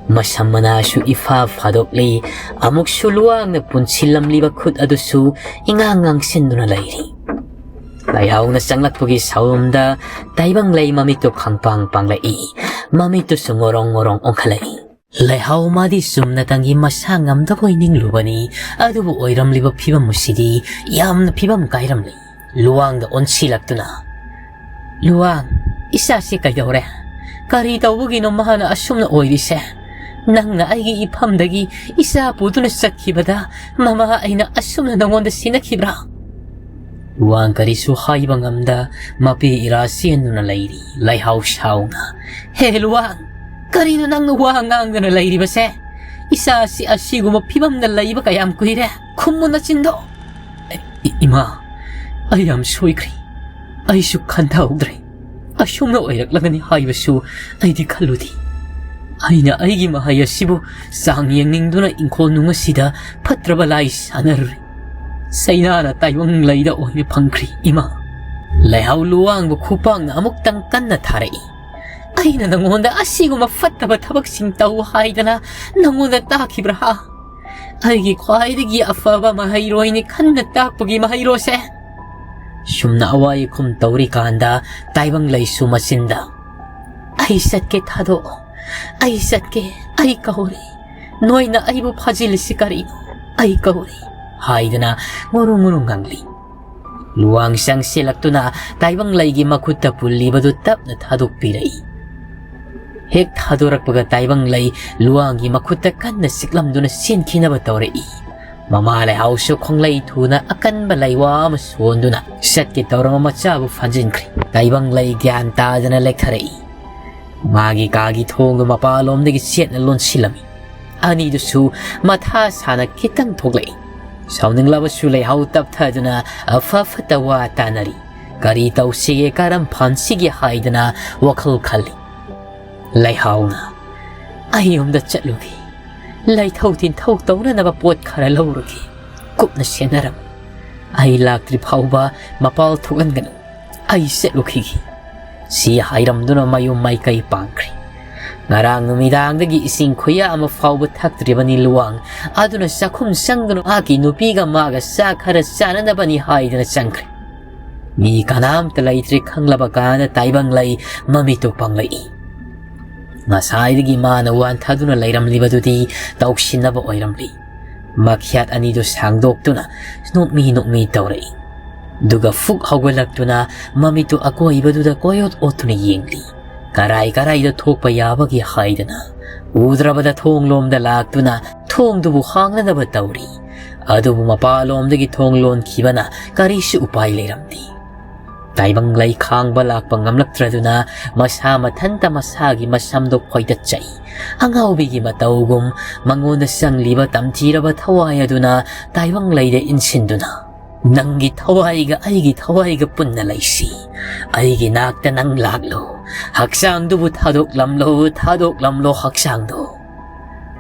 ꯃꯁꯝ ꯃꯅꯥꯁꯨ ꯏꯐꯥ ꯐꯥꯗꯣꯛꯂꯤ꯫ ꯑꯃꯨꯛꯁꯨ ꯂꯨꯋꯥꯡꯅ ꯄꯨꯟꯁꯤꯜꯂꯝꯂꯤꯕ ꯈꯨꯠ ꯑꯗꯨꯁꯨ ꯏꯉꯥꯡ ꯉꯥꯡꯁꯤꯟꯗꯨꯅ ꯂꯩꯔꯤ꯫ ꯂꯩꯍꯥꯎꯅ ꯆꯪꯂꯛꯄꯒꯤ ꯁꯥꯎꯝꯗ ꯇꯥꯏꯕꯪ ꯂꯩ ꯃꯃꯤꯠꯇꯨ ꯈꯪꯄꯥꯡ ꯄꯥꯡꯂꯛꯏ꯫ ꯃꯃꯤꯠꯇꯨꯁꯨ ꯉꯣꯔꯣꯡ ꯉꯣꯔꯣꯡ ꯑꯣꯟꯈꯠꯂꯛꯏ꯫ ꯂꯩꯍꯥꯎ ꯃꯥꯗꯤ ꯆꯨꯝꯅꯇꯪꯒꯤ ꯃꯁꯥ ꯉꯝꯗꯕꯣꯏ ꯅꯤꯡꯂꯨꯕꯅꯤ, ꯑꯗꯨꯕꯨ ꯑꯣꯏꯔꯝꯂꯤꯕ ꯐꯤꯕꯝ ꯑꯁꯤꯗꯤ ꯌꯥꯝꯅ ꯐꯤꯕꯝ ꯀꯥꯏꯔꯝꯂꯤ꯫ ꯂꯨꯋꯥꯡꯗ ꯑꯣꯟꯁꯤꯜꯂꯛꯇꯨꯅ, "ꯂꯨꯋꯥꯡ, ꯏꯆꯥꯁꯤ ꯀꯩꯗꯧꯔꯦ? ꯀꯔꯤ ꯇꯧꯕꯒꯤꯅꯣ ꯃꯍꯥꯛꯅ ꯑꯁꯨꯝꯅ ꯑꯣꯏꯔꯤꯁꯦ? ꯅꯪꯅ ꯑꯩꯒꯤ ꯏꯐꯝꯗꯒꯤ ꯏꯆꯥ ꯄꯨꯗꯨꯅ ꯆꯠꯈꯤꯕꯗ ꯃꯃꯥ ꯑꯩꯅ ꯑꯁꯨꯝꯅ ꯅꯉꯣꯟꯗ ꯁꯤꯟꯅꯈꯤꯕ꯭ꯔꯥ?" ꯂꯨꯋꯥꯡ ꯀꯔꯤꯁꯨ ꯍꯥꯏꯕ ꯉꯝꯗ ꯃꯄꯤ ꯏꯔꯥ ꯆꯦꯟꯗꯨꯅ ꯂꯩꯔꯤ꯫ ꯂꯩꯍꯥꯎ ꯁꯥꯎꯅ, "ꯍꯦ ꯂꯨꯋꯥꯡ, ꯀꯔꯤꯅꯣ ꯅꯪꯅ ꯋꯥ ꯉꯥꯡꯗꯅ ꯂꯩꯔꯤꯕꯁꯦ? ꯏꯆꯥꯁꯤ ꯑꯁꯤꯒꯨꯝꯕ ꯐꯤꯕꯝꯗ ꯂꯩꯕ ꯀꯌꯥꯝ ꯀꯨꯏꯔꯦ? ꯈꯨꯝꯃꯨ ꯅꯆꯤꯟꯗꯣ!" "ꯏ-, ꯏꯃꯥ, ꯑꯩ ꯌꯥꯝ ꯁꯣꯏꯈ꯭ꯔꯦ꯫ ꯑꯩꯁꯨ ꯈꯟꯊꯍꯧꯗ꯭ꯔꯦ꯫ ꯑꯁꯨꯝꯅ ꯑꯣꯏꯔꯛꯂꯒꯅꯤ ꯍꯥꯏꯕꯁꯨ ꯑꯩꯗꯤ ꯈꯜꯂꯨꯗꯦ꯫ ꯑꯩꯅ ꯑꯩꯒꯤ ꯃꯍꯩ ꯑꯁꯤꯕꯨ ꯆꯥꯡ ꯌꯦꯡꯅꯤꯡꯗꯨꯅ ꯏꯪꯈꯣꯜ ꯅꯨꯡ ꯑꯁꯤꯗ ꯐꯠꯇ꯭ꯔꯕ ꯂꯥꯏ ꯁꯥꯟꯅꯔꯨꯔꯦ꯫ ꯆꯩꯅꯥꯅ ꯇꯥꯏꯕꯪ ꯂꯩꯗ ꯑꯣꯏꯅ ꯐꯪꯈ꯭ꯔꯦ, ꯏꯃꯥ꯫" ꯂꯩꯍꯥꯎ ꯂꯨꯋꯥꯡꯕ ꯈꯨꯄꯥꯛꯅ ꯑꯃꯨꯛꯇꯪ ꯀꯟꯅ ꯊꯥꯔꯛꯏ꯫ "ꯑꯩꯅ ꯅꯉꯣꯟꯗ ꯑꯁꯤꯒꯨꯝꯕ ꯐꯠꯇꯕ ꯊꯕꯛꯁꯤꯡ ꯇꯧ ꯍꯥꯏꯗꯅ ꯅꯉꯣꯟꯗ ꯇꯥꯛꯈꯤꯕ꯭ꯔꯥ? ꯑꯩꯒꯤ ꯈ꯭ꯋꯥꯏꯗꯒꯤ ꯑꯐꯕ ꯃꯍꯩꯔꯣꯏꯅꯤ ꯈꯟꯅ ꯇꯥꯛꯄꯒꯤ ꯃꯍꯩꯔꯣꯁꯦ?" ꯁꯨꯝꯅ ꯑꯋꯥ ꯌꯦꯈꯨꯝ ꯇꯧꯔꯤꯀꯥꯟꯗ ꯇꯥꯏꯕꯪ ꯂꯩꯁꯨ ꯃꯆꯤꯟꯗ, "ꯑꯩ ꯆꯠꯀꯦ, ꯊꯥꯗꯣꯛꯑꯣ꯫ "ꯑꯩ ꯆꯠꯀꯦ, ꯑꯩ ꯀꯧꯔꯦ꯫ ꯅꯣꯏꯅ ꯑꯩꯕꯨ ꯐꯥꯖꯤꯜꯂꯤꯁꯤ ꯀꯔꯤꯅꯣ? ꯑꯩ ꯀꯧꯔꯦ" ꯍꯥꯏꯗꯅ ꯉꯨꯔꯨ ꯉꯨꯔꯨ ꯉꯪꯂꯤ꯫ ꯂꯨꯋꯥꯡ ꯆꯪꯁꯤꯜꯂꯛꯇꯨꯅ ꯇꯥꯏꯕꯪꯂꯩꯒꯤ ꯃꯈꯨꯠꯇ ꯄꯨꯜꯂꯤꯕꯗꯨ ꯇꯞꯅ ꯊꯥꯗꯣꯛꯄꯤꯔꯛꯏ꯫ ꯍꯦꯛ ꯊꯥꯗꯣꯔꯛꯄꯒ ꯇꯥꯏꯕꯪꯂꯩ ꯂꯨꯋꯥꯡꯒꯤ ꯃꯈꯨꯠꯇ ꯀꯟꯅ ꯆꯤꯛꯂꯝꯗꯨꯅ ꯆꯦꯟꯈꯤꯅꯕ ꯇꯧꯔꯛꯏ꯫ ꯃꯃꯥ ꯂꯩꯍꯥꯎꯁꯨ ꯈꯣꯡꯂꯩ ꯊꯨꯅ ꯑꯀꯟꯕ ꯂꯩꯋꯥ ꯑꯃ ꯁꯣꯟꯗꯨꯅ ꯆꯠꯀꯦ ꯇꯧꯔꯝꯕ ꯃꯆꯥꯕꯨ ꯐꯥꯖꯤꯟꯈ꯭ꯔꯦ꯫ ꯇꯥꯏꯕꯪꯂꯩ ꯒ꯭ꯌꯥꯟ ꯇꯥꯗꯅ ꯂꯦꯛꯊꯔꯛꯏ꯫ ꯃꯥꯒꯤ ꯀꯥꯒꯤ ꯊꯣꯡꯗꯨ ꯃꯄꯥꯟꯂꯣꯝꯗꯒꯤ ꯆꯦꯠꯅ ꯂꯣꯟꯁꯤꯜꯂꯝꯃꯤ꯫ ꯑꯅꯤꯗꯨꯁꯨ ꯃꯊꯥ ꯁꯥꯅ ꯈꯤꯇꯪ ꯊꯣꯛꯂꯛꯏ꯫ ꯁꯥꯎꯅꯤꯡꯂꯕꯁꯨ ꯂꯩꯍꯥꯎ ꯇꯞꯊꯗꯨꯅ ꯑꯐ ꯐꯠꯇ ꯋꯥ ꯇꯥꯅꯔꯤ꯫ ꯀꯔꯤ ꯇꯧꯁꯤꯒꯦ, ꯀꯔꯝ ꯐꯥꯟꯁꯤꯒꯦ ꯍꯥꯏꯗꯅ ꯋꯥꯈꯜ ꯈꯜꯂꯤ꯫ ꯂꯩꯍꯥꯎꯅ, "ꯑꯩ ꯌꯨꯝꯗ ꯆꯠꯂꯨꯒꯦ, ꯂꯩꯊꯧ ꯇꯤꯟꯊꯧ ꯇꯧꯅꯅꯕ ꯄꯣꯠ ꯈꯔ ꯂꯧꯔꯨꯒꯦ꯫ ꯀꯨꯞꯅ ꯁꯦꯟꯅꯔꯝꯃꯨ꯫ ꯑꯩ ꯂꯥꯛꯇ꯭ꯔꯤ ꯐꯥꯎꯕ ꯃꯄꯥꯜ ꯊꯣꯛꯍꯟꯒꯅꯨ꯫ ꯑꯩ ꯆꯠꯂꯨꯈꯤꯒꯦ" ꯁꯤ ꯍꯥꯏꯔꯝꯗꯨꯅ ꯃꯌꯨꯝ ꯃꯥꯏꯀꯩ ꯄꯥꯡꯈ꯭ꯔꯦ꯫ ꯉꯔꯥꯡ ꯅꯨꯃꯤꯗꯥꯡꯗꯒꯤ ꯏꯁꯤꯡ ꯈꯨꯌꯥ ꯑꯃ ꯐꯥꯎꯕ ꯊꯛꯇ꯭ꯔꯤꯕꯅꯤ ꯂꯨꯋꯥꯡ꯫ ꯑꯗꯨꯅ ꯆꯥꯛꯈꯨꯝ ꯆꯪꯗꯨꯅ ꯃꯍꯥꯛꯀꯤ ꯅꯨꯄꯤꯒ ꯃꯥꯒ ꯆꯥꯛ ꯈꯔ ꯆꯥꯅꯅꯕꯅꯤ ꯍꯥꯏꯗꯅ ꯆꯪꯈ꯭ꯔꯦ꯫ ꯃꯤ ꯀꯅꯥꯝꯇ ꯂꯩꯇ꯭ꯔꯦ ꯈꯪꯂꯕ ꯀꯥꯟꯗ ꯇꯥꯏꯕꯪꯂꯩ ꯃꯃꯤꯠꯇꯨ ꯄꯥꯡꯂꯛꯏ꯫ ꯉꯁꯥꯏꯗꯒꯤ ꯃꯥꯅ ꯋꯥꯟꯊꯗꯨꯅ ꯂꯩꯔꯝꯂꯤꯕꯗꯨꯗꯤ ꯇꯧꯁꯤꯟꯅꯕ ꯑꯣꯏꯔꯝꯂꯤ꯫ ꯃꯈ꯭ꯌꯥꯠ ꯑꯅꯤꯗꯨ ꯁꯥꯡꯗꯣꯛꯇꯨꯅ ꯅꯣꯛꯃꯤ ꯅꯣꯛꯃꯤ ꯇꯧꯔꯛꯏ꯫ ꯑꯗꯨꯒ ꯐꯨꯛ ꯍꯧꯒꯠꯂꯛꯇꯨꯅ ꯃꯃꯤꯠꯇꯨ ꯑꯀꯣꯏꯕꯗꯨꯗ ꯀꯣꯏꯑꯣꯠ ꯑꯣꯠꯇꯨꯅ ꯌꯦꯡꯂꯤ꯫ ꯀꯔꯥꯏ ꯀꯔꯥꯏꯗ ꯊꯣꯛꯄ ꯌꯥꯕꯒꯦ ꯍꯥꯏꯗꯅ ꯎꯗ꯭ꯔꯕꯗ ꯊꯣꯡꯂꯣꯝꯗ ꯂꯥꯛꯇꯨꯅ ꯊꯣꯡꯗꯨꯕꯨ ꯍꯥꯡꯅꯅꯕ ꯇꯧꯔꯤ꯫ ꯑꯗꯨꯕꯨ ꯃꯄꯥꯂꯣꯝꯗꯒꯤ ꯊꯣꯡ ꯂꯣꯟꯈꯤꯕꯅ ꯀꯔꯤꯁꯨ ꯎꯄꯥꯏ ꯂꯩꯔꯝꯗꯦ꯫ ꯇꯥꯏꯕꯪꯂꯩ ꯈꯥꯡꯕ ꯂꯥꯛꯄ ꯉꯝꯂꯛꯇ꯭ꯔꯗꯨꯅ ꯃꯁꯥ ꯃꯊꯟꯇ ꯃꯁꯥꯒꯤ ꯃꯁꯝꯗꯣ ꯐꯣꯏꯗꯠꯆꯩ꯫ ꯑꯉꯥꯎꯕꯤꯒꯤ ꯃꯇꯧꯒꯨꯝ ꯃꯉꯣꯟꯗ ꯆꯪꯂꯤꯕ ꯇꯝꯊꯤꯔꯕ ꯊꯋꯥꯏ ꯑꯗꯨꯅ ꯇꯥꯏꯕꯪꯂꯩꯗ ꯏꯟꯁꯤꯟꯗꯨꯅ, "ꯅꯪꯒꯤ ꯊꯋꯥꯏꯒ ꯑꯩꯒꯤ ꯊꯋꯥꯏꯒ ꯄꯨꯟꯅ ꯂꯩꯁꯤ꯫ ꯑꯩꯒꯤ ꯅꯥꯛꯇ ꯅꯪ ꯂꯥꯛꯂꯣ꯫ ꯍꯛꯆꯥꯡꯗꯨꯕꯨ ꯊꯥꯗꯣꯛꯂꯝꯂꯣ, ꯊꯥꯗꯣꯛꯂꯝꯂꯣ ꯍꯛꯆꯥꯡꯗꯣ"꯫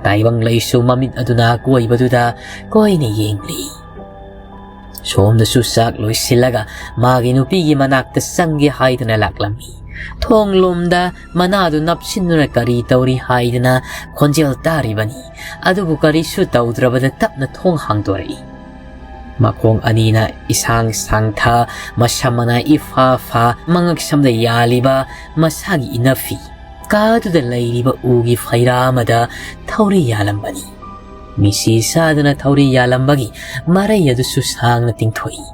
ꯇꯥꯏꯕꯪꯂꯩꯁꯨ ꯃꯃꯤꯠ ꯑꯗꯨꯅ ꯀꯣꯏꯕꯗꯨꯗ ꯀꯣꯏꯅ ꯌꯦꯡꯂꯤ꯫ ꯁꯣꯝꯗꯁꯨ ꯆꯥꯛ ꯂꯣꯏꯁꯤꯜꯂꯒ ꯃꯥꯒꯤ ꯅꯨꯄꯤꯒꯤ ꯃꯅꯥꯛꯇ ꯆꯪꯒꯦ ꯍꯥꯏꯗꯅ ꯂꯥꯛꯂꯝꯃꯤ꯫ ꯊꯣꯡ ꯂꯣꯝꯗ ꯃꯅꯥꯗꯨ ꯅꯞꯁꯤꯟꯗꯨꯅ ꯀꯔꯤ ꯇꯧꯔꯤ ꯍꯥꯏꯗꯅ ꯈꯣꯟꯖꯦꯜ ꯇꯥꯔꯤꯕꯅꯤ꯫ ꯑꯗꯨꯕꯨ ꯀꯔꯤꯁꯨ ꯇꯧꯗ꯭ꯔꯕꯗ ꯇꯞꯅ ꯊꯣꯡ ꯍꯥꯡꯗꯣꯔꯛꯏ꯫ ꯃꯈꯣꯡ ꯑꯅꯤꯅ ꯏꯁꯥꯡ ꯁꯥꯡꯊ, ꯃꯁꯝ ꯃꯅꯥ ꯏꯐꯥ ꯐꯥ, ꯃꯉꯛꯁꯝꯗ ꯌꯥꯜꯂꯤꯕ ꯃꯁꯥꯒꯤ ꯏꯅꯐꯤ꯫ ꯀꯥꯗꯨꯗ ꯂꯩꯔꯤꯕ ꯎꯒꯤ ꯐꯩꯔꯥ ꯑꯃꯗ ꯊꯧꯔꯤ ꯌꯥꯜꯂꯝꯕꯅꯤ꯫ ꯃꯤꯁꯤ ꯁꯥꯗꯅ ꯊꯧꯔꯤ ꯌꯥꯜꯂꯝꯕꯒꯤ ꯃꯔꯩ ꯑꯗꯨꯁꯨ ꯁꯥꯡꯅ ꯇꯤꯡꯊꯣꯛꯏ꯫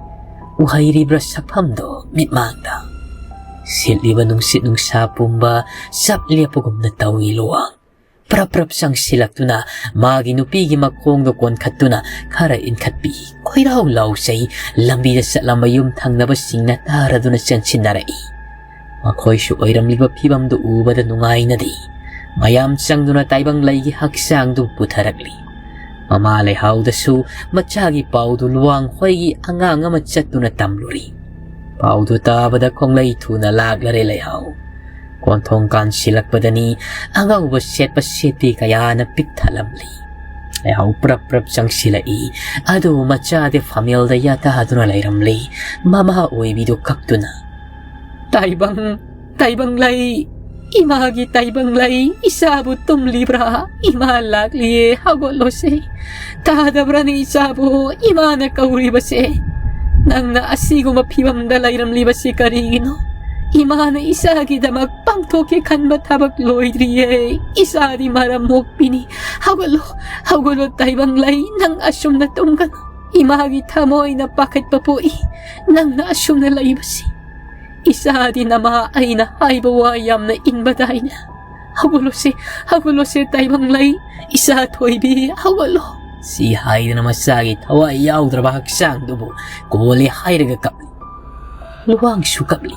ꯎꯍꯩꯔꯤꯕ꯭ꯔꯥ ꯁꯛꯐꯝꯗꯣ ꯃꯤꯠꯃꯥꯡꯗ? ꯁꯤꯠꯂꯤꯕ ꯅꯨꯡꯁꯤꯠ ꯅꯨꯡꯁꯥ ꯄꯨꯝꯕ ꯆꯞ ꯂꯦꯞꯄꯒꯨꯝꯅ ꯇꯧꯏ ꯂꯨꯋꯥꯡ꯫ ꯄ꯭ꯔꯞ ꯄ꯭ꯔꯞ ꯆꯪꯁꯤꯜꯂꯛꯇꯨꯅ ꯃꯥꯒꯤ ꯅꯨꯄꯤꯒꯤ ꯃꯈꯣꯡꯗꯣ ꯀꯣꯟꯈꯠꯇꯨꯅ ꯈꯔ ꯏꯟꯈꯠꯄꯤ꯫ ꯈꯣꯏꯔꯥꯎ ꯂꯥꯎꯖꯩ꯫ ꯂꯝꯕꯤꯗ ꯆꯠꯂꯝꯕ ꯌꯨꯝ ꯊꯪꯅꯕꯁꯤꯡꯅ ꯇꯥꯔꯗꯨꯅ ꯆꯪꯁꯤꯟꯅꯔꯛꯏ꯫ ꯃꯈꯣꯏꯁꯨ ꯑꯣꯏꯔꯝꯂꯤꯕ ꯐꯤꯕꯝꯗꯨ ꯎꯕꯗ ꯅꯨꯡꯉꯥꯏꯅꯗꯦ꯫ ꯃꯌꯥꯝ ꯆꯪꯗꯨꯅ ꯇꯥꯏꯕꯪ ꯂꯩꯒꯤ ꯍꯛꯆꯥꯡꯗꯨ ꯄꯨꯊꯔꯛꯂꯤ꯫ ꯃꯃꯥ ꯂꯩꯍꯥꯎꯗꯁꯨ ꯃꯆꯥꯒꯤ ꯄꯥꯎꯗꯨ ꯂꯨꯋꯥꯡ ꯍꯣꯏꯒꯤ ꯑꯉꯥꯡ ꯑꯃ ꯆꯠꯇꯨꯅ ꯇꯝꯂꯨꯔꯤ꯫ ꯄꯥꯎꯗꯨ ꯇꯥꯕꯗ ꯈꯣꯡꯂꯩ ꯊꯨꯅ ꯂꯥꯛꯂꯔꯦ ꯂꯩꯍꯥꯎ꯫ ꯀꯣꯟꯊꯣꯡ ꯀꯥꯟꯁꯤꯜꯂꯛꯄꯗꯅꯤ ꯑꯉꯧꯕ ꯁꯦꯠꯄ ꯁꯦꯠꯄꯤ ꯀꯌꯥꯅ ꯄꯤꯛ ꯊꯜꯂꯝꯂꯤ꯫ ꯂꯩꯍꯥꯎ ꯄ꯭ꯔꯞ ꯄ꯭ꯔꯞ ꯆꯪꯁꯤꯜꯂꯛꯏ꯫ ꯑꯗꯨ ꯃꯆꯥꯗꯤ ꯐꯝꯃꯦꯜꯗ ꯌꯥꯇꯥꯗꯨꯅ ꯂꯩꯔꯝꯂꯤ꯫ ꯃꯃꯥ ꯑꯣꯏꯕꯤꯗꯨ ꯀꯞꯇꯨꯅ, "ꯇꯥꯏꯕꯪ, ꯇꯥꯏꯕꯪ ꯂꯩ, ꯏꯃꯥꯒꯤ ꯇꯥꯏꯕꯪ ꯂꯩ, ꯏꯆꯥꯕꯨ ꯇꯨꯝꯂꯤꯕ꯭ꯔꯥ? ꯏꯃꯥ ꯂꯥꯛꯂꯤꯌꯦ, ꯍꯧꯒꯠꯂꯣꯁꯦ꯫ ꯇꯥꯗꯕ꯭ꯔꯅꯦ ꯏꯆꯥꯕꯨ? ꯏꯃꯥꯅ ꯀꯧꯔꯤꯕꯁꯦ꯫ ꯅꯪꯅ ꯑꯁꯤꯒꯨꯝꯕ ꯐꯤꯕꯝꯗ ꯂꯩꯔꯝꯂꯤꯕꯁꯤ ꯀꯔꯤꯒꯤꯅꯣ? ꯏꯃꯥꯅ ꯏꯆꯥꯒꯤꯗꯃꯛ ꯄꯥꯡꯊꯣꯛꯀꯦ ꯈꯟꯕ ꯊꯕꯛ ꯂꯣꯏꯗ꯭ꯔꯤꯌꯦ꯫ ꯏꯆꯥꯗꯤ ꯃꯔꯝ ꯃꯣꯛꯄꯤꯅꯤ꯫ ꯍꯧꯒꯠꯂꯣ, ꯍꯧꯒꯠꯂꯣ ꯇꯥꯏꯕꯪ ꯂꯩ, ꯅꯪ ꯑꯁꯨꯝꯅ ꯇꯨꯝꯒꯅꯨ꯫ ꯏꯃꯥꯒꯤ ꯊꯃꯣꯏꯅ ꯄꯥꯈꯠꯄ ꯄꯣꯛꯏ, ꯅꯪꯅ ꯑꯁꯨꯝꯅ ꯂꯩꯕꯁꯤ꯫ ꯏꯆꯥꯗꯤ ꯅꯃꯥ ꯑꯩꯅ ꯍꯥꯏꯕ ꯋꯥ ꯌꯥꯝꯅ ꯏꯟꯕꯗꯥꯏꯅꯦ꯫ ꯍꯧꯒꯠꯂꯣꯁꯦ, ꯍꯧꯒꯠꯂꯣꯁꯦ ꯇꯥꯏꯕꯪ ꯂꯩ, ꯏꯆꯥ ꯊꯣꯏꯕꯤ, ꯍꯧꯒꯠꯂꯣ꯫" ꯁꯤ ꯍꯥꯏꯗꯅ ꯃꯆꯥꯒꯤ ꯊꯋꯥꯏ ꯌꯥꯎꯗ꯭ꯔꯕ ꯍꯛꯆꯥꯡꯗꯨꯕꯨ ꯀꯣꯜꯂꯦ ꯍꯥꯏꯔꯒ ꯀꯞꯂꯤ꯫ ꯂꯨꯋꯥꯡꯁꯨ ꯀꯞꯂꯤ꯫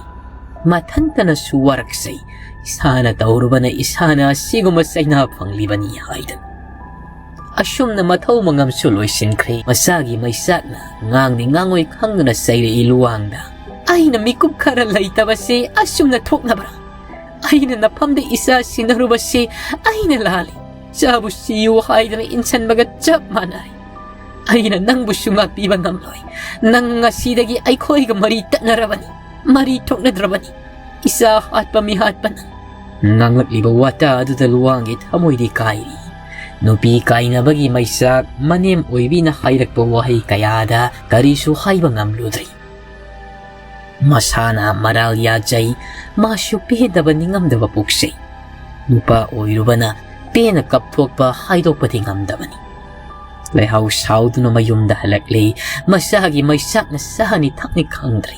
ꯃꯊꯟꯇꯅꯁꯨ ꯋꯥꯔꯛꯆꯩ꯫ ꯏꯁꯥꯅ ꯇꯧꯔꯨꯕꯅ ꯏꯁꯥꯅ ꯑꯁꯤꯒꯨꯝꯕ ꯆꯩꯅꯥ ꯐꯪꯂꯤꯕꯅꯤ ꯍꯥꯏꯗꯅ꯫ ꯑꯁꯨꯝꯅ ꯃꯊꯧ ꯃꯉꯝꯁꯨ ꯂꯣꯏꯁꯤꯟꯈ꯭ꯔꯦ꯫ ꯃꯆꯥꯒꯤ ꯃꯩꯆꯥꯛꯅ ꯉꯥꯡꯅꯤ ꯉꯥꯡꯉꯣꯏ ꯈꯪꯗꯅ ꯆꯩꯔꯛꯏ ꯂꯨꯋꯥꯡꯗ꯫ "ꯑꯩꯅ ꯃꯤꯀꯨꯞ ꯈꯔ ꯂꯩꯇꯕꯁꯦ ꯑꯁꯨꯝꯅ ꯊꯣꯛꯅꯕ꯭ꯔꯥ? ꯑꯩꯅ ꯅꯐꯝꯗ ꯏꯆꯥ ꯁꯤꯟꯅꯔꯨꯕꯁꯦ ꯑꯩꯅ ꯂꯥꯜꯂꯤ꯫ ꯆꯥꯕꯨ ꯁꯤꯌꯨ ꯍꯥꯏꯗꯅ ꯏꯟꯁꯟꯕꯒ ꯆꯞ ꯃꯥꯟꯅꯔꯦ꯫ ꯑꯩꯅ ꯅꯪꯕꯨꯁꯨ ꯉꯥꯛꯄꯤꯕ ꯉꯝꯂꯣꯏ꯫ ꯅꯪ ꯉꯁꯤꯗꯒꯤ ꯑꯩꯈꯣꯏꯒ ꯃꯔꯤ ꯇꯠꯅꯔꯕꯅꯤ, ꯃꯔꯤ ꯊꯣꯛꯅꯗ꯭ꯔꯕꯅꯤ꯫ ꯏꯆꯥ ꯍꯥꯠꯄ ꯃꯤ ꯍꯥꯠꯄ ꯅꯪ꯫" ꯉꯥꯡꯂꯛꯂꯤꯕ ꯋꯥꯇꯥ ꯑꯗꯨꯗ ꯂꯨꯋꯥꯡꯒꯤ ꯊꯃꯣꯏꯗꯤ ꯀꯥꯏꯔꯤ꯫ ꯅꯨꯄꯤ ꯀꯥꯏꯅꯕꯒꯤ ꯃꯩꯆꯥꯛ ꯃꯅꯦꯝ ꯑꯣꯏꯕꯤꯅ ꯍꯥꯏꯔꯛꯄ ꯋꯥꯍꯩ ꯀꯌꯥꯗ ꯀꯔꯤꯁꯨ ꯍꯥꯏꯕ ꯉꯝꯂꯨꯗ꯭ꯔꯤ꯫ ꯃꯁꯥꯅ ꯃꯔꯥꯜ ꯌꯥꯖꯩ, ꯃꯥꯁꯨ ꯄꯦꯟꯗꯕ ꯅꯤꯡꯉꯝꯗꯕ ꯄꯣꯛꯆꯩ꯫ ꯅꯨꯄꯥ ꯑꯣꯏꯔꯨꯕꯅ ꯄꯦꯟꯅ ꯀꯞꯊꯣꯛꯄ ꯍꯥꯏꯗꯣꯛꯄꯗꯤ ꯉꯝꯗꯕꯅꯤ꯫ ꯂꯩꯍꯥꯎ ꯁꯥꯎꯗꯨꯅ ꯃꯌꯨꯝꯗ ꯍꯜꯂꯛꯂꯤ꯫ ꯃꯁꯥꯒꯤ ꯃꯩꯁꯥꯛꯅ ꯁꯥꯍꯅꯤ ꯊꯛꯅꯤ ꯈꯪꯗ꯭ꯔꯤ꯫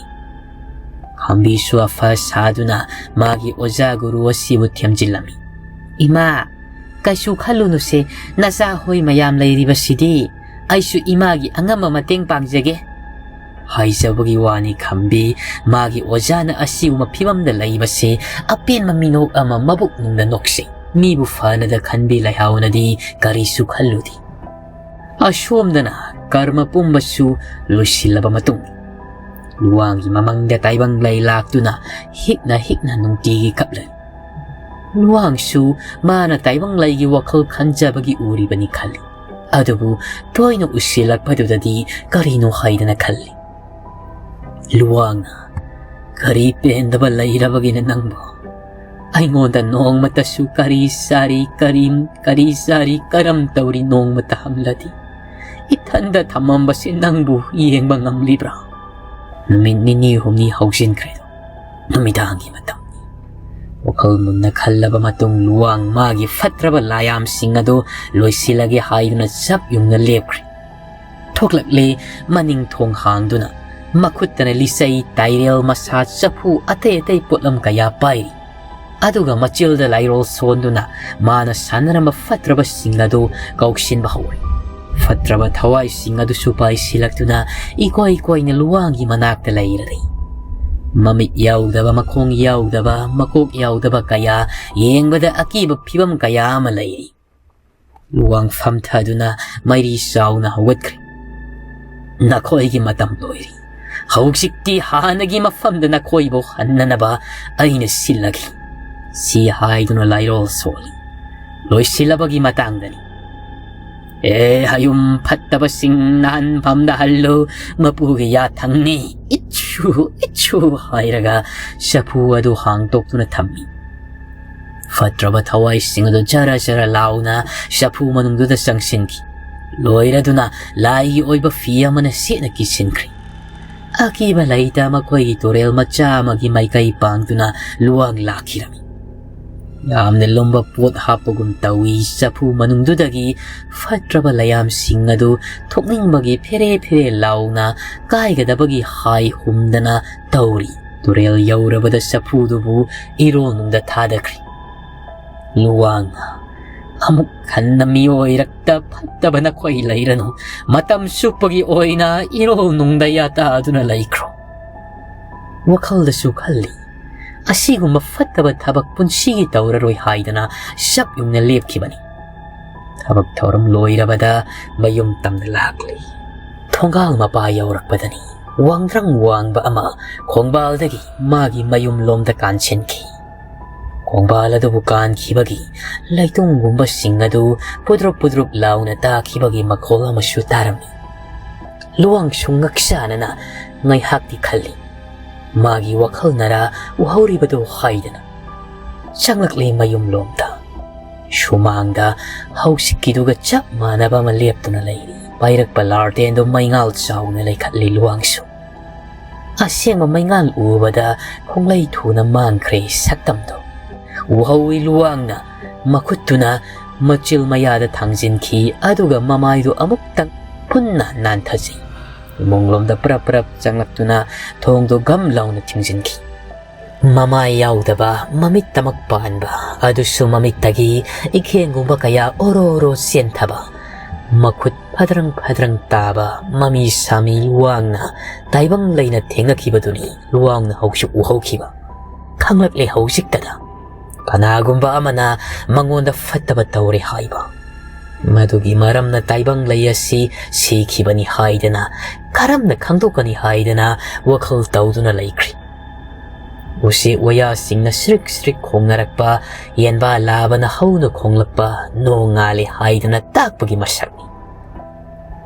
ꯈꯥꯝꯕꯤꯁꯨ ꯑꯐ ꯁꯥꯗꯨꯅ ꯃꯥꯒꯤ ꯑꯣꯖꯥ ꯒꯨꯔꯨ ꯑꯁꯤꯕꯨ ꯊꯦꯝꯖꯤꯜꯂꯝꯃꯤ꯫ "ꯏꯃꯥ, ꯀꯩꯁꯨ ꯈꯜꯂꯨꯅꯨꯁꯦ, ꯅꯆꯥ ꯍꯣꯏ ꯃꯌꯥꯝ ꯂꯩꯔꯤꯕꯁꯤꯗꯤ, ꯑꯩꯁꯨ ꯏꯃꯥꯒꯤ ꯑꯉꯝꯕ ꯃꯇꯦꯡ ꯄꯥꯡꯖꯒꯦ" ꯍꯥꯏꯖꯕꯒꯤ ꯋꯥꯅꯤ꯫ ꯈꯥꯝꯕꯤ ꯃꯥꯒꯤ ꯑꯣꯖꯥꯅ ꯑꯁꯤꯒꯨꯝꯕ ꯐꯤꯕꯝꯗ ꯂꯩꯕꯁꯦ ꯑꯄꯦꯟꯕ ꯃꯤꯅꯣꯛ ꯑꯃ ꯃꯕꯨꯛ ꯅꯨꯡꯗ ꯅꯣꯛꯆꯩ꯫ ꯃꯤꯕꯨ ꯐꯅꯗ ꯈꯟꯕꯤ ꯂꯩꯍꯥꯎꯅꯗꯤ ꯀꯔꯤꯁꯨ ꯈꯜꯂꯨꯗꯦ꯫ ꯑꯁꯣꯝꯗꯅ ꯀꯔꯃ ꯄꯨꯝꯕꯁꯨ ꯂꯣꯏꯁꯤꯜꯂꯕ ꯃꯇꯨꯡ, ꯂꯨꯋꯥꯡꯒꯤ ꯃꯃꯪꯗ ꯇꯥꯏꯕꯪ ꯂꯩ ꯂꯥꯛꯇꯨꯅ ꯍꯤꯛꯅ ꯍꯤꯛꯅ ꯅꯨꯡꯇꯤꯒꯤ ꯀꯞꯂꯦ꯫ ꯂꯨꯋꯥꯡꯁꯨ ꯃꯥꯅ ꯇꯥꯏꯕꯪ ꯂꯩꯒꯤ ꯋꯥꯈꯜ ꯈꯟꯖꯕꯒꯤ ꯎꯔꯤꯕꯅꯤ ꯈꯜꯂꯤ꯫ ꯑꯗꯨꯕꯨ ꯇꯣꯏꯅ ꯎꯁꯤꯜꯂꯛꯄꯗꯨꯗꯗꯤ ꯀꯔꯤꯅꯣ ꯍꯥꯏꯗꯅ ꯈꯜꯂꯤ꯫ ꯂꯨꯋꯥꯡꯅ, "ꯀꯔꯤ ꯄꯦꯟꯗꯕ ꯂꯩꯔꯕꯒꯤꯅ ꯅꯪꯕꯨ? ꯑꯩꯉꯣꯟꯗ ꯅꯣꯡꯃꯇꯁꯨ ꯀꯔꯤ ꯆꯥꯔꯤ, ꯀꯔꯤ, ꯀꯔꯤ ꯆꯥꯔꯤ, ꯀꯔꯝ ꯇꯧꯔꯤ ꯅꯣꯡꯃꯇ ꯍꯪꯂꯗꯤ? ꯏꯊꯟꯗ ꯊꯝꯃꯝꯕꯁꯤ ꯅꯪꯕꯨ ꯌꯦꯡꯕ ꯉꯝꯂꯤꯕ꯭ꯔꯥ?" ꯅꯨꯃꯤꯠ ꯅꯤꯅꯤ ꯍꯨꯝꯅꯤ ꯍꯧꯖꯤꯟꯈ꯭ꯔꯦ꯫ ꯅꯨꯃꯤꯗꯥꯡꯒꯤ ꯃꯇꯝꯅꯤ꯫ ꯋꯥꯈꯜ ꯃꯨꯟꯅ ꯈꯜꯂꯕ ꯃꯇꯨꯡ ꯂꯨꯋꯥꯡ ꯃꯥꯒꯤ ꯐꯠꯇ꯭ꯔꯕ ꯂꯥꯌꯥꯝꯁꯤꯡ ꯑꯗꯨ ꯂꯣꯏꯁꯤꯜꯂꯒꯦ ꯍꯥꯏꯗꯨꯅ ꯆꯞ ꯌꯨꯡꯅ ꯂꯦꯞꯈ꯭ꯔꯦ꯫ ꯊꯣꯛꯂꯛꯂꯦ ꯃꯅꯤꯡ ꯊꯣꯡ ꯍꯥꯡꯗꯨꯅ꯫ ꯃꯈꯨꯠꯇꯅ ꯂꯤꯆꯩ, ꯇꯥꯏꯔꯦꯜ, ꯃꯁꯥ, ꯆꯐꯨ, ꯑꯇꯩ ꯑꯇꯩ ꯄꯣꯠꯂꯝ ꯀꯌꯥ ꯄꯥꯏꯔꯤ꯫ ꯑꯗꯨꯒ ꯃꯆꯤꯜꯗ ꯂꯥꯏꯔꯣꯜ ꯁꯣꯟꯗꯨꯅ ꯃꯥꯅ ꯁꯥꯟꯅꯔꯝꯕ ꯐꯠꯇ꯭ꯔꯕꯁꯤꯡ ꯑꯗꯨ ꯀꯧꯁꯤꯟꯕ ꯍꯧꯔꯦ꯫ ꯐꯠꯇ꯭ꯔꯕ ꯊꯋꯥꯏꯁꯤꯡ ꯑꯗꯨꯁꯨ ꯄꯥꯏꯁꯤꯜꯂꯛꯇꯨꯅ ꯏꯀꯣꯏ ꯀꯣꯏꯅ ꯂꯨꯋꯥꯡꯒꯤ ꯃꯅꯥꯛꯇ ꯂꯩꯔꯔꯦ꯫ ꯃꯃꯤꯠ ꯌꯥꯎꯗꯕ, ꯃꯈꯣꯡ ꯌꯥꯎꯗꯕ, ꯃꯀꯣꯛ ꯌꯥꯎꯗꯕ ꯀꯌꯥ, ꯌꯦꯡꯕꯗ ꯑꯀꯤꯕ ꯐꯤꯕꯝ ꯀꯌꯥ ꯑꯃ ꯂꯩꯔꯤ꯫ ꯂꯨꯋꯥꯡ ꯐꯝꯊꯗꯨꯅ ꯃꯩꯔꯤ ꯆꯥꯎꯅ ꯍꯧꯒꯠꯈ꯭ꯔꯦ꯫ "ꯅꯈꯣꯏꯒꯤ ꯃꯇꯝ ꯂꯣꯏꯔꯦ꯫ ꯍꯧꯖꯤꯛꯇꯤ ꯍꯥꯟꯅꯒꯤ ꯃꯐꯝꯗ ꯅꯈꯣꯏꯕꯨ ꯍꯟꯅꯅꯕ ꯑꯩꯅ ꯁꯤꯜꯂꯒꯦ" ꯁꯤ ꯍꯥꯏꯗꯨꯅ ꯂꯥꯏꯔꯣꯜ ꯁꯣꯜꯂꯤ꯫ ꯂꯣꯏꯁꯤꯜꯂꯕꯒꯤ ꯃꯇꯥꯡꯗꯅꯤ꯫ "ꯑꯦ, ꯍꯌꯨꯝ ꯐꯠꯇꯕꯁꯤꯡ ꯅꯍꯥꯟꯐꯝꯗ ꯍꯜꯂꯨ, ꯃꯄꯨꯒꯤ ꯌꯥꯊꯪꯅꯤ꯫ ꯏꯠꯁꯨ, ꯏꯠꯁꯨ" ꯍꯥꯏꯔꯒ ꯆꯐꯨ ꯑꯗꯨ ꯍꯥꯡꯇꯣꯛꯇꯨꯅ ꯊꯝꯃꯤ꯫ ꯐꯠꯇ꯭ꯔꯕ ꯊꯋꯥꯏꯁꯤꯡ ꯑꯗꯨ ꯖꯔ ꯖꯔ ꯂꯥꯎꯅ ꯆꯐꯨ ꯃꯅꯨꯡꯗꯨꯗ ꯆꯪꯁꯤꯟꯈꯤ꯫ ꯂꯣꯏꯔꯗꯨꯅ ꯂꯥꯏꯒꯤ ꯑꯣꯏꯕ ꯐꯤ ꯑꯃꯅ ꯁꯦꯠꯅ ꯀꯤꯁꯤꯟꯈ꯭ꯔꯦ꯫ ꯑꯀꯤꯕ ꯂꯩꯇ ꯃꯈꯣꯏꯒꯤ ꯇꯨꯔꯦꯜ ꯃꯆꯥ ꯑꯃꯒꯤ ꯃꯥꯏꯀꯩ ꯄꯥꯡꯗꯨꯅ ꯂꯨꯋꯥꯡ ꯂꯥꯛꯈꯤꯔꯝꯃꯤ꯫ ꯌꯥꯝꯅ ꯂꯨꯝꯕ ꯄꯣꯠ ꯍꯥꯞꯄꯒꯨꯝ ꯇꯧꯏ꯫ ꯆꯐꯨ ꯃꯅꯨꯡꯗꯨꯗꯒꯤ ꯐꯠꯇ꯭ꯔꯕ ꯂꯩꯌꯥꯝꯁꯤꯡ ꯑꯗꯨ ꯊꯣꯛꯅꯤꯡꯕꯒꯤ ꯐꯦꯔꯦ ꯐꯦꯔꯦ ꯂꯥꯎꯅ ꯀꯥꯏꯒꯗꯕꯒꯤ ꯍꯥꯏ ꯍꯨꯝꯗꯅ ꯇꯧꯔꯤ꯫ ꯇꯨꯔꯦꯜ ꯌꯧꯔꯕꯗ ꯆꯐꯨꯗꯨꯕꯨ ꯏꯔꯣꯜꯅꯨꯡꯗ ꯊꯥꯗꯈ꯭ꯔꯤ꯫ ꯂꯨꯋꯥꯡꯅ, "ꯑꯃꯨꯛ ꯍꯟꯅ ꯃꯤꯑꯣꯏꯔꯛꯇ ꯐꯠꯇꯕ ꯅꯈꯣꯏ ꯂꯩꯔꯅꯨ꯫ ꯃꯇꯝ ꯆꯨꯞꯄꯒꯤ ꯑꯣꯏꯅ ꯏꯔꯣꯜꯅꯨꯡꯗ ꯌꯥꯇꯥꯗꯨꯅ ꯂꯩꯈ꯭ꯔꯣ"꯫ ꯋꯥꯈꯜꯗꯁꯨ ꯈꯜꯂꯤ, "ꯑꯁꯤꯒꯨꯝꯕ ꯐꯠꯇꯕ ꯊꯕꯛ ꯄꯨꯟꯁꯤꯒꯤ ꯇꯧꯔꯔꯣꯏ" ꯍꯥꯏꯗꯅ ꯆꯞ ꯌꯨꯡꯅ ꯂꯦꯞꯈꯤꯕꯅꯤ꯫ ꯊꯕꯛ ꯊꯧꯔꯝ ꯂꯣꯏꯔꯕꯗ ꯃꯌꯨꯝ ꯇꯝꯅ ꯂꯥꯛꯂꯤ꯫ ꯊꯣꯡꯒꯥꯜ ꯃꯄꯥ ꯌꯧꯔꯛꯄꯗꯅꯤ ꯋꯥꯡꯗ꯭ꯔꯪ ꯋꯥꯡꯕ ꯑꯃ ꯈꯣꯡꯕꯥꯜꯗꯒꯤ ꯃꯥꯒꯤ ꯃꯌꯨꯝꯂꯣꯝꯗ ꯀꯥꯟꯁꯤꯟꯈꯤ꯫ ꯈꯣꯡꯕꯥꯜ ꯑꯗꯨꯕꯨ ꯀꯥꯟꯈꯤꯕꯒꯤ ꯂꯩꯇꯣꯡꯒꯨꯝꯕꯁꯤꯡ ꯑꯗꯨ ꯄꯨꯗ꯭ꯔꯨꯞ ꯄꯨꯗ꯭ꯔꯨꯞ ꯂꯥꯎꯅ ꯇꯥꯈꯤꯕꯒꯤ ꯃꯈꯣꯜ ꯑꯃꯁꯨ ꯇꯥꯔꯝꯃꯤ꯫ ꯂꯨꯋꯥꯡꯁꯨ ꯉꯛꯆꯥꯅꯅ ꯉꯥꯏꯍꯥꯛꯇꯤ ꯈꯜꯂꯤ꯫ ꯃꯥꯒꯤ ꯋꯥꯈꯜꯅꯔ ꯎꯍꯧꯔꯤꯕꯗꯨ ꯍꯥꯏꯗꯅ ꯆꯪꯂꯛꯂꯤ ꯃꯌꯨꯝꯂꯣꯝꯗ꯫ ꯁꯨꯃꯥꯡꯗ ꯍꯧꯖꯤꯛꯀꯤꯗꯨꯒ ꯆꯞ ꯃꯥꯟꯅꯕ ꯑꯃ ꯂꯦꯞꯇꯨꯅ ꯂꯩꯔꯤ꯫ ꯄꯥꯏꯔꯛꯄ ꯂꯥꯔꯇꯦꯟꯗꯨ ꯃꯩꯉꯥꯜ ꯆꯥꯎꯅ ꯂꯩꯈꯠꯂꯤ ꯂꯨꯋꯥꯡꯁꯨ꯫ ꯑꯁꯦꯡꯕ ꯃꯩꯉꯥꯜ ꯎꯕꯗ ꯈꯣꯡꯂꯩ ꯊꯨꯅ ꯃꯥꯡꯈ꯭ꯔꯦ ꯁꯛꯇꯝꯗꯣ꯫ ꯎꯍꯧꯏ ꯂꯨꯋꯥꯡꯅ ꯃꯈꯨꯠꯇꯨꯅ ꯃꯆꯤꯜ ꯃꯌꯥꯗ ꯊꯥꯡꯖꯤꯟꯈꯤ, ꯑꯗꯨꯒ ꯃꯃꯥꯏꯗꯨ ꯑꯃꯨꯛꯇꯪ ꯄꯨꯟꯅ ꯅꯥꯟꯊꯖꯩ꯫ ꯏꯃꯨꯡꯂꯣꯝꯗ ꯄ꯭ꯔꯞ ꯄ꯭ꯔꯞ ꯆꯪꯂꯛꯇꯨꯅ ꯊꯣꯡꯗꯨ ꯒꯝ ꯂꯥꯎꯅ ꯊꯤꯡꯖꯤꯟꯈꯤ꯫ ꯃꯃꯥꯏ ꯌꯥꯎꯗꯕ, ꯃꯃꯤꯠꯇꯃꯛ ꯄꯥꯟꯕ, ꯑꯗꯨꯁꯨ ꯃꯃꯤꯠꯇꯒꯤ ꯏꯈꯦꯡꯒꯨꯝꯕ ꯀꯌꯥ ꯑꯣꯔꯣ ꯑꯣꯔꯣ ꯆꯦꯟꯊꯕ, ꯃꯈꯨꯠ ꯐꯗ꯭ꯔꯪ ꯐꯗ꯭ꯔꯪ ꯇꯥꯕ ꯃꯃꯤ ꯁꯥꯃꯤ ꯂꯨꯋꯥꯡꯅ ꯇꯥꯏꯕꯪ ꯂꯩꯅ ꯊꯦꯡꯅꯈꯤꯕꯗꯨꯅꯤ ꯂꯨꯋꯥꯡꯅ ꯍꯧꯖꯤꯛ ꯎꯍꯧꯈꯤꯕ꯫ ꯈꯪꯂꯛꯂꯦ ꯍꯧꯖꯤꯛꯇꯗ꯫ ꯀꯅꯥꯒꯨꯝꯕ ꯑꯃꯅ ꯃꯉꯣꯟꯗ ꯐꯠꯇꯕ ꯇꯧꯔꯦ ꯍꯥꯏꯕ꯫ ꯃꯗꯨꯒꯤ ꯃꯔꯝꯅ ꯇꯥꯏꯕꯪ ꯂꯩ ꯑꯁꯤ ꯁꯤꯈꯤꯕꯅꯤ ꯍꯥꯏꯗꯅ, ꯀꯔꯝꯅ ꯈꯪꯗꯣꯛꯀꯅꯤ ꯍꯥꯏꯗꯅ ꯋꯥꯈꯜ ꯇꯧꯗꯨꯅ ꯂꯩꯈ꯭ꯔꯤ꯫ ꯎꯆꯦꯛ ꯋꯥꯌꯥꯁꯤꯡꯅ ꯁ꯭ꯔꯤꯛ ꯁ꯭ꯔꯤꯛ ꯈꯣꯡꯅꯔꯛꯄ, ꯌꯦꯟꯕꯥ ꯂꯥꯕꯅ ꯍꯧꯅ ꯈꯣꯡꯂꯛꯄ, ꯅꯣꯡ ꯉꯥꯜꯂꯦ ꯍꯥꯏꯗꯅ ꯇꯥꯛꯄꯒꯤ ꯃꯁꯛꯅꯤ꯫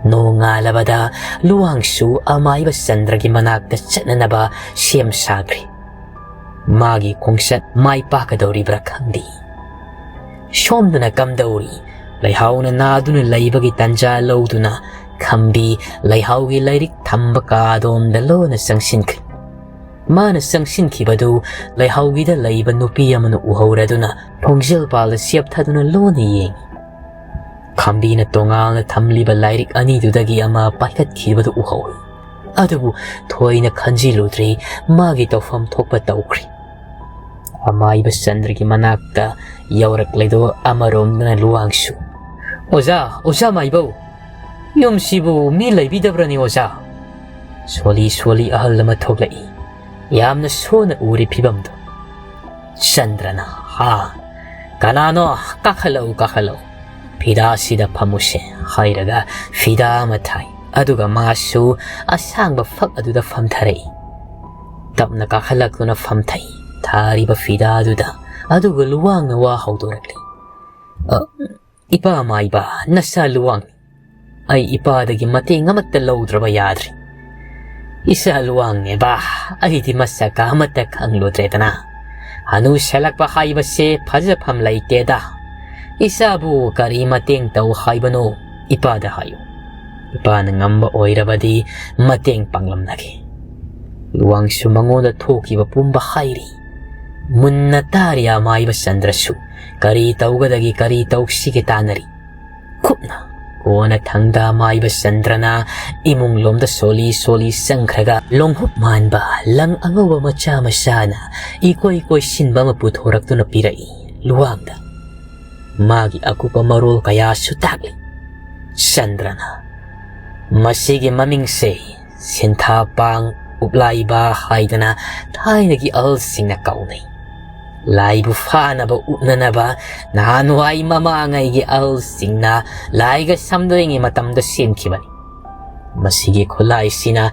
ꯅꯣꯡ ꯉꯥꯜꯂꯕꯗ ꯂꯨꯋꯥꯡꯁꯨ ꯑꯃꯥꯏꯕ ꯆꯟꯗ꯭ꯔꯒꯤ ꯃꯅꯥꯛꯇ ꯆꯠꯅꯅꯕ ꯁꯦꯝ ꯁꯥꯈ꯭ꯔꯦ꯫ ꯃꯥꯒꯤ ꯈꯣꯡꯆꯠ ꯃꯥꯏ ꯄꯥꯛꯀꯗꯧꯔꯤꯕ꯭ꯔꯥ ꯈꯪꯗꯦ꯫ ꯁꯣꯝꯗꯅ ꯀꯝꯗꯧꯔꯤ? ꯂꯩꯍꯥꯎꯅ ꯅꯥꯗꯨꯅ ꯂꯩꯕꯒꯤ ꯇꯟꯖꯥ ꯂꯧꯗꯨꯅ ꯈꯝꯕꯤ ꯂꯩꯍꯥꯎꯒꯤ ꯂꯥꯏꯔꯤꯛ ꯊꯝꯕ ꯀꯥꯗꯣꯝꯗ ꯂꯣꯟꯅ ꯆꯪꯁꯤꯟꯈ꯭ꯔꯦ꯫ ꯃꯥꯅ ꯆꯪꯁꯤꯟꯈꯤꯕꯗꯨ ꯂꯩꯍꯥꯎꯒꯤꯗ ꯂꯩꯕ ꯅꯨꯄꯤ ꯑꯃꯅ ꯎꯍꯧꯔꯗꯨꯅ ꯊꯣꯡꯖꯤꯜ ꯄꯥꯜꯗ ꯆꯦꯞꯊꯗꯨꯅ ꯂꯣꯟꯅ ꯌꯦꯡꯏ꯫ ꯈꯝꯕꯤꯅ ꯇꯣꯉꯥꯟꯅ ꯊꯝꯂꯤꯕ ꯂꯥꯏꯔꯤꯛ ꯑꯅꯤꯗꯨꯗꯒꯤ ꯑꯃ ꯄꯥꯏꯈꯠꯈꯤꯕꯗꯨ ꯎꯍꯧꯏ꯫ ꯑꯗꯨꯕꯨ ꯊꯣꯏꯅ ꯈꯟꯖꯤꯜꯂꯨꯗ꯭ꯔꯤ, ꯃꯥꯒꯤ ꯇꯧꯐꯝ ꯊꯣꯛꯄ ꯇꯧꯈ꯭ꯔꯤ꯫ ꯑꯃꯥꯏꯕ ꯆꯟꯗ꯭ꯔꯒꯤ ꯃꯅꯥꯛꯇ ꯌꯧꯔꯛꯂꯦꯗꯣ ꯑꯃꯔꯣꯝꯗꯅ ꯂꯨꯋꯥꯡꯁꯨ꯫ "ꯑꯣꯖꯥ, ꯑꯣꯖꯥ ꯃꯥꯏꯕꯧ, ꯌꯨꯝꯁꯤꯕꯨ ꯃꯤ ꯂꯩꯕꯤꯗꯕ꯭ꯔꯅꯤ ꯑꯣꯖꯥ?" ꯁꯣꯜꯂꯤ ꯁꯣꯜꯂꯤ ꯑꯍꯜ ꯑꯃ ꯊꯣꯛꯂꯛꯏ꯫ ꯌꯥꯝꯅ ꯁꯣꯟꯅ ꯎꯔꯤ ꯐꯤꯕꯝꯗꯨ꯫ ꯆꯟꯗ꯭ꯔꯅ, "ꯍꯥ, ꯀꯅꯥꯅꯣ? ꯀꯥꯈꯠꯂꯛꯎ, ꯀꯥꯈꯠꯂꯛꯎ꯫ ꯐꯤꯗꯥꯁꯤꯗ ꯐꯝꯃꯨꯁꯦ," ꯍꯥꯏꯔꯒ ꯐꯤꯗꯥ ꯑꯃ ꯊꯥꯏ꯫ ꯑꯗꯨꯒ ꯃꯥꯁꯨ ꯑꯁꯥꯡꯕ ꯐꯛ ꯑꯗꯨꯗ ꯐꯝꯊꯔꯛꯏ꯫ ꯇꯞꯅ ꯀꯥꯈꯠꯂꯛꯇꯨꯅ ꯐꯝꯊꯩ꯫ ꯊꯥꯔꯤꯕ ꯐꯤꯗꯥꯗꯨꯗ꯫ ꯑꯗꯨꯒ ꯂꯨꯋꯥꯡꯅ ꯋꯥ ꯍꯧꯗꯣꯔꯛꯂꯤ꯫ "ꯑ, ꯏꯄꯥ ꯃꯥꯏꯕ, ꯅꯆꯥ ꯂꯨꯋꯥꯡꯅꯤ꯫ ꯑꯩ ꯏꯄꯥꯗꯒꯤ ꯃꯇꯦꯡ ꯑꯃꯠꯇ ꯂꯧꯗ꯭ꯔꯕ ꯌꯥꯗ꯭ꯔꯤ꯫ ꯏꯆꯥ ꯂꯨꯋꯥꯡꯅꯦꯕ, ꯑꯩꯗꯤ ꯃꯁꯛꯀ ꯑꯃꯠꯇ ꯈꯪꯂꯨꯗ꯭ꯔꯦꯗꯅ꯫ ꯍꯅꯨꯁꯜꯂꯛꯄ ꯍꯥꯏꯕꯁꯦ ꯐꯖꯐꯝ ꯂꯩꯇꯦꯗ꯫ ꯏꯆꯥꯕꯨ ꯀꯔꯤ ꯃꯇꯦꯡ ꯇꯧ ꯍꯥꯏꯕꯅꯣ? ꯏꯄꯥꯗ ꯍꯥꯏꯌꯨ꯫" ꯏꯄꯥꯅ ꯉꯝꯕ ꯑꯣꯏꯔꯕꯗꯤ ꯃꯇꯦꯡ ꯄꯥꯡꯂꯝꯂꯒꯦ꯫ ꯂꯨꯋꯥꯡꯁꯨ ꯃꯉꯣꯟꯗ ꯊꯣꯛꯈꯤꯕ ꯄꯨꯝꯕ ꯍꯥꯏꯔꯤ꯫ ꯃꯨꯟꯅ ꯇꯥꯔꯤ ꯑꯃꯥꯏꯕ ꯆꯟꯗ꯭ꯔꯁꯨ꯫ ꯀꯔꯤ ꯇꯧꯒꯗꯒꯦ, ꯀꯔꯤ ꯇꯧꯁꯤꯒꯦ ꯇꯥꯟꯅꯔꯤ꯫ ꯈꯨꯞꯅ ꯀꯣꯟꯅ ꯊꯪꯗ ꯑꯃꯥꯏꯕ ꯆꯟꯗ꯭ꯔꯅ ꯏꯃꯨꯡ ꯂꯣꯝꯗ ꯁꯣꯜꯂꯤ ꯁꯣꯜꯂꯤ ꯆꯪꯈ꯭ꯔꯒ ꯂꯣꯡꯍꯨꯞ ꯃꯥꯟꯕ ꯂꯪ ꯑꯉꯧꯕ ꯃꯆꯥ ꯃꯆꯥꯅ ꯏꯀꯣꯏ ꯀꯣꯏꯁꯤꯟꯕ ꯑꯃ ꯄꯨꯊꯣꯔꯛꯇꯨꯅ ꯄꯤꯔꯛꯏ ꯂꯨꯋꯥꯡꯗ꯫ ꯃꯥꯒꯤ ꯑꯀꯨꯞꯄ ꯃꯔꯣꯜ ꯀꯌꯥꯁꯨ ꯇꯥꯛꯂꯤ꯫ ꯆꯟꯗ꯭ꯔꯅ ꯃꯁꯤꯒꯤ ꯃꯃꯤꯡꯁꯦ ꯁꯤꯟꯊꯥꯄꯥꯡ ꯎꯞꯂꯥꯏꯕ ꯍꯥꯏꯗꯅ ꯊꯥꯏꯅꯒꯤ ꯑꯍꯜꯁꯤꯡꯅ ꯀꯧꯅꯩ꯫ ꯂꯥꯏꯕꯨ ꯐꯥꯅꯕ ꯎꯞꯅꯅꯕ ꯅꯍꯥꯟꯋꯥꯏ ꯃꯃꯥꯡꯉꯩꯒꯤ ꯑꯍꯜꯁꯤꯡꯅ ꯂꯥꯏꯒ ꯁꯝꯗꯣꯏꯉꯩ ꯃꯇꯝꯗ ꯁꯦꯝꯈꯤꯕꯅꯤ꯫ ꯃꯁꯤꯒꯤ ꯈꯨꯠꯂꯥꯏꯁꯤꯅ